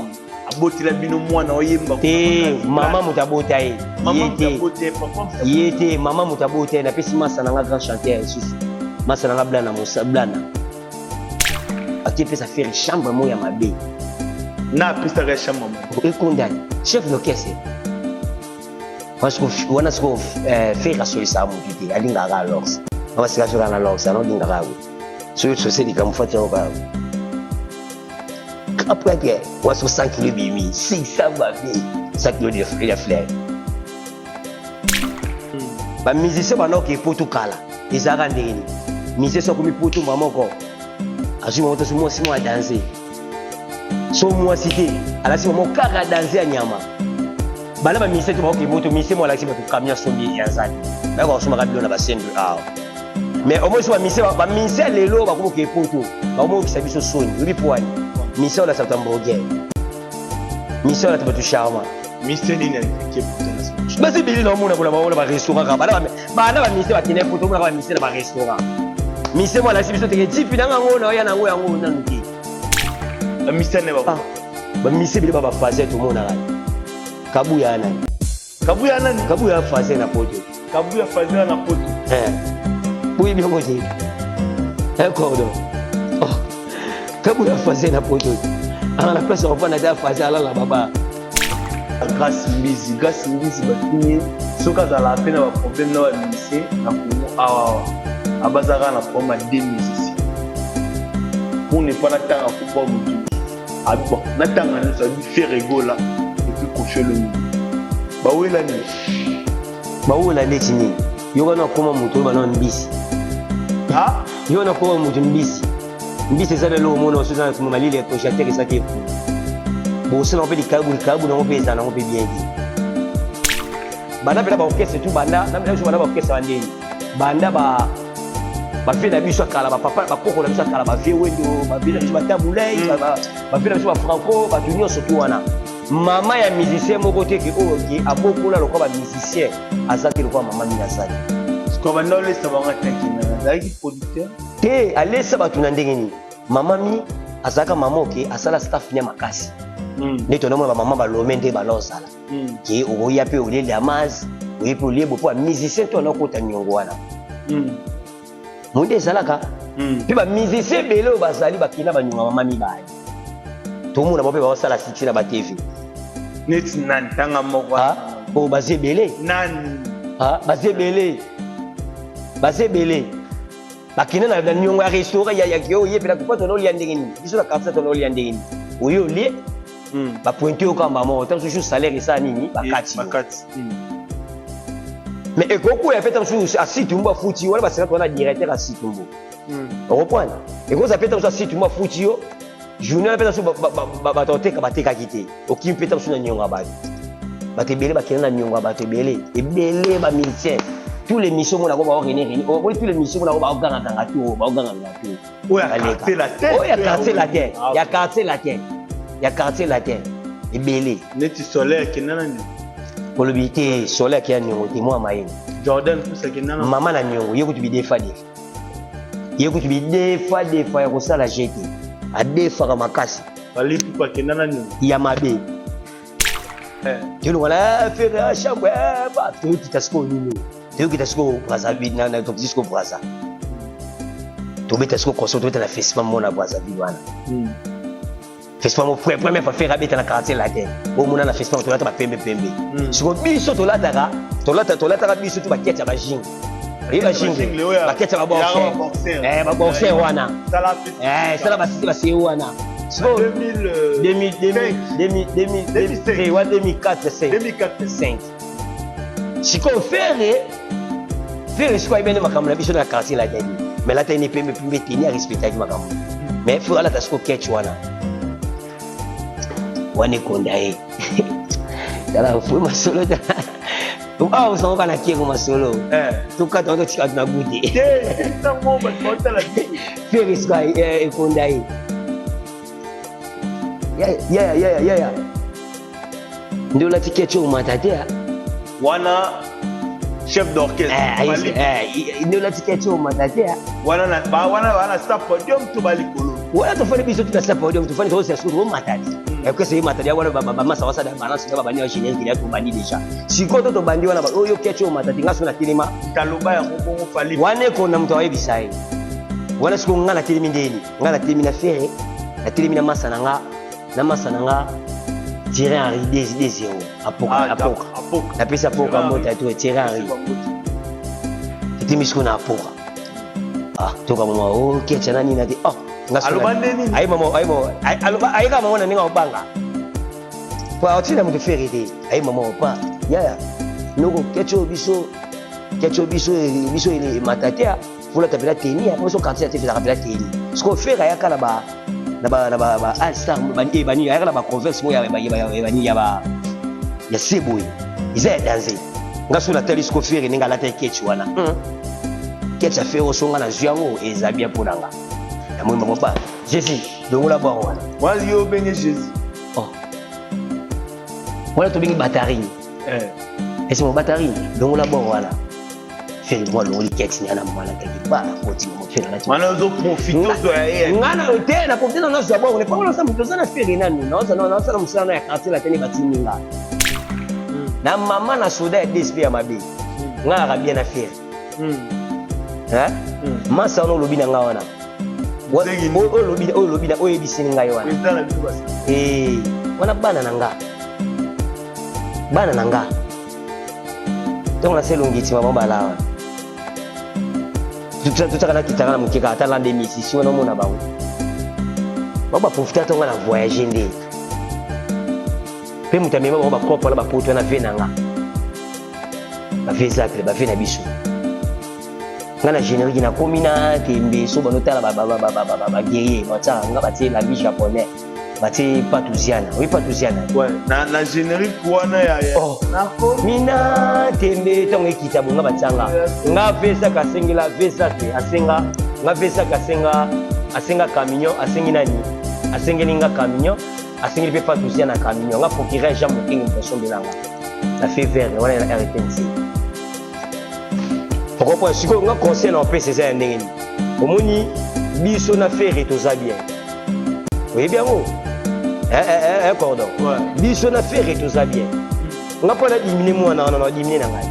abotela bino mwana oyemba. Te, mama moto abota ye. Ye te, ye te, mama moto abota ye. Napesi masa na nga grand chanteur lisusu, masa na nga Blana, mosa Blana akipesa Ferre chambre moko ya mabe. Na apesaka chambre moko? Ekondani chef d'orchestre wana. Sikoyo Ferre asolisaka motu te, alingaka alors basika soki na lors ano olingaka yango, soki sose likambo fati yango kaka. Grand prêtre waso 100 kilo ebimi 600 babi 100 kilo de fleur. Ba musicien banoki poto kala ezalaka ndenge nini? Musicien soki akomi poto mbala moko azwi mama toso mwasi moko adanse, so mwasi te alakisi mama kaka adanse ya nyama. Bana ba musicien to bakoki moto musicien moko alakisi bato camion asombi ya nzali, bayaka kosomaka bilo na basendwe awa. Mais omoi so ba musicien lelo bakomoka poto bakomokisa biso soni. Oyebi po wani musicien olakisa bato hamburger, musicien olakisa bato charma. Musicien nini aleki poto na sima? Basi ebele na omona kuna baona ba restaurant kaka bana bana ba musicien bakende poto, omonaka ba musicien na ba restaurant. Musicien moko alakisi biso teke jipi nanga yango na oya nango yango nanu te. Ba musicien ne ba ba musicien ebele ba ba phase tomonaka. Kabuya ya nani? Kabuya nani? Kabuya phase na poto. Kabuya phase na poto. Eh. Boyebi yango te. Eh cordon. Oh. Kabuya phase na poto. Ala na place ya kofanda te, phase alala baba. Grâce Mbizi, Grâce Mbizi batuni ye soki azalaka mpe na baproblème na bamusicien na Congo awa, abazalaka na problème ya deux musiciens pour ne pas natanga kopa motu mosusu. Bon, natanga nyonso abi Ferre Gola et puis Koffi Olomide bawelani. Bawela ndeti nini? Yo wana akoma moto oyo bana mbisi. Yo wana akoma moto mbisi. Mbisi eza lelo omona oso eza na malili ya projecteur eza te. Bosala mpe likabu likabu nango mpe eza nango mpe bien te. Banda mpena baorchestre tu banda na biso banda baorchestre bandeni banda ba bavie na biso ya kala, bapapa bakoko na biso ya kala, bavie Wendo, bavie na biso batabulei, bavie na biso bafranco, bato nyonso tu wana. Mama ya musicien moko te ke oyo ke abokola lokola ba musicien aza te lokola mama Mina azali. Sikoyo banda olesa bango ataki nani? Azalaki producteur? Te, alesa bato na ndenge nini? Mama Mi azalaka mama oke asala staff nya makasi. Nde tonomona bamama balome nde balosala. Ke okoya mpe olie liamaz, oye mpe olie bo mpo ba musicien to anakota niongo wana. Monde ezalaka mpe ba musicien ebele oyo bazali bakenda banyonga mama mibale. Tomona bango mpe baosala succès na ba TV. Neti nani? Tanga moko. Oh, baza ebele. Nani? Baza ebele. Baza ebele. Bakenda na niongo ya restaurant ya ya oye mpe na kupa tonolia ndenge nini? Biso na quartier tonolia ndenge nini? Oye olie bapointe yo kaka moko ntango mosusu salaire esala nini bakati. Bakati. Mais ekokwea mpe ntango mosusu asitumbu afuti yo wana basengaki wana directeur asitumbu. Okoprendre? Ekozala mpe ntango mosusu asitumbu afuti yo journée wana mpe ntango mosusu bato oteka batekaki te. Okimi mpe ntango mosusu na niongo ya bato. Bato ebele bakenda na niongo ya bato ebele. Ebele ba musiciens. Tous les missions monako bao René René. Oyo tous les missions monako bao ganga ganga tout, bao ganga ganga tout. Oyo ya quartier latin. Oyo ya quartier latin. Ya quartier latin. Ya quartier latin. Ebele. Neti Soleil akenda na niongo. Olobi te Soleil akenda niongo te mwa mayele. Jordan Kusa akenda na mama na niongo ye kutu bidefa defa. Ye kutu bidefa defa ya kosala jete. Adefaka makasi. Fally Ipupa akenda na niongo. Ya mabe. Tolongola fere ya chambre toyokita sikoyo nini? Toyokita sikoyo Brazzaville na tokiti sikoyo Brazza. Tobeta sikoyo concert, tobeta na festival mona Brazzaville wana. Festival mo première fois Ferre abeta na quartier latin. Omona na festival tolata ba pembe pembe. Sikoyo biso tolataka, tolata tolataka biso tu baketi ya ba jingle. Oyebi ba jingle? Baketi ya ba boxer. Eh ba boxer wana. Eh sala ba sisi ba seye wana. Sikoyo 2000 2000 2000 2004 5 5. Sikoyo Ferre Ferre sikoyo ayebani makambo na biso na quartier latin. Mais lata ene pembe pembe teni arespectaki makambo. Mais Ferre alata sikoyo ketch wana. Wana ekonda ye. Tala fwe masolo ta. Ah, osangoka na kieko masolo. Tokata wana totika na gute. Ferre sikoyo ekonda ye. Yaya yaya yaya. Nde olati ketch omata te. Wana chef d'orchestre. Nde olati ketch omata te. Wana na ba wana wana sa podium to ba likolo. Wana tofandi biso tout na podium tofandi tozosela sikoyo omata te. Orchestre ye mata dia wana ba masa wasa da balance na ba bandi ya générique ya tobandi déjà. Sikoyo to tobandi wana oyo ketch omata te nga so na telema. Taloba yango bongo Fally. Wana ekonda moto ayebisa ye. Wana sikoyo nga na telemi ndeni. Nga na telemi na Ferre, na telemi na masa na nga, na masa na nga Thierry Henry 2-0. Apoka, apoka. Napesi apoka mbote to Thierry Henry. Totelemi sikoyo na apoka. Ah, toka mama, oh ketch na nini na te. Oh. Aloba nde nini? Aye mama, aye mama, aloba aye kaka mama na ndenge akobanga. Po atina moto Ferre te. Aye mama opa. Yaya. Noko ketcho biso ketcho biso biso emata te. Fula tapela teni, po biso quartier te fela kapela teni. Siko Ferre ayaka na ba na ba na ba ba All Star ba eh bani ayaka na ba converse mo ya ba ya ba bani ya ba ya seboye. Eza ya danger. Nga so natali siko Ferre ndenge alata ketch wana. Ketch ya Ferre osonga na zwi yango eza bien mpo na nga. Namoni bango pa Jésus longola bwango wana. Wana yo obenge Jésus. Oh. Wana tobengi batterie. Eh. Esi mo batterie longola bwango wana. Ferre mwa longoli ketch ni ana mwana taki ba na koti mo Ferre alati. Wana ozo profiter ozwa ya ye. Nga na te na profiter na nazwa bwango ne pango na moto oza na Ferre nanu na oza na osala mosala na ya quartier la tene batindi nga. Na mama na soda ya DSP ya mabe. Nga naka bien na Ferre. Hein? Masa wana olobi na nga wana. Oyo olobi na oyo oyebisini ngai wana. Eh, wana bana na nga. Bana na nga. Ntango nasi elongi ntima bango bala wana. Tutaka na kitaka na mokeka ata l'an 2006 wana omona bango. Bango baprofite ata nga na voyage nde. Mpe moto amema bango bakopo wana bapoto wana vie na nga. Bavie zacle, bavie na biso. Nga na générique nakomi na tembe so banotala baguerrier batiaka nga batie lambi japonais batie patuziana oyi patuziana ouais, na, na générique wana ya, ya. Oh. Mina tembe ntango ekita bonga batianga nga vesaka asengela vesake asenga nga vesaka asenga asenga camion asengi nani asengeli nga camion asengeli mpe patuziana camion nga procureur Jean Mokenge moto asombelanga na fait vert wana ya RTNC. Okopo sikoyo nga conseil na opesa eza ya ndenge nini? Omoni biso na Ferre toza bien. Oyebi yango? Eh eh eh cordon. Biso na Ferre toza bien. Nga mpo na dimine mwana wana na dimine na ngai.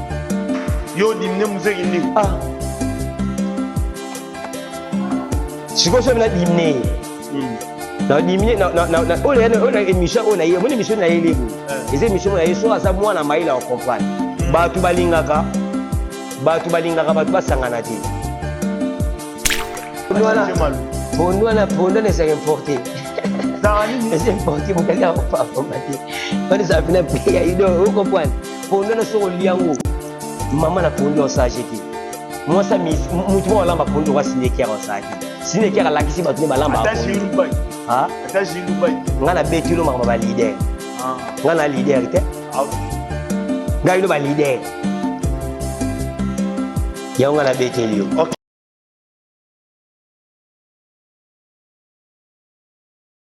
Yo dimine muzeki nini? Ah. Sikoyo soki na dimine ye. Na dimine na na na oyo na oyo émission oyo na ye, omoni émission na ye lebo. Eza émission na ye so aza mwana mayele ya comprendre. Bato balingaka bato balingaka bato basangana te. Pondu wana pondu wana ezalaka importe. Eza importe moto aliaka kopapama te. Wana ezala mpena pe ya ido ocomprendre. Pondu wana soki olia yango mama na pondu osage te. Mwasi motu moko alamba pondu okwa sinekiaka osala te. Sinekiaka alakisi bato nde balamba. Nga na beti yo makambo ba leader. Nga na leader te. Ngai no ba leader. Yango nga nabeteli yo. Ok.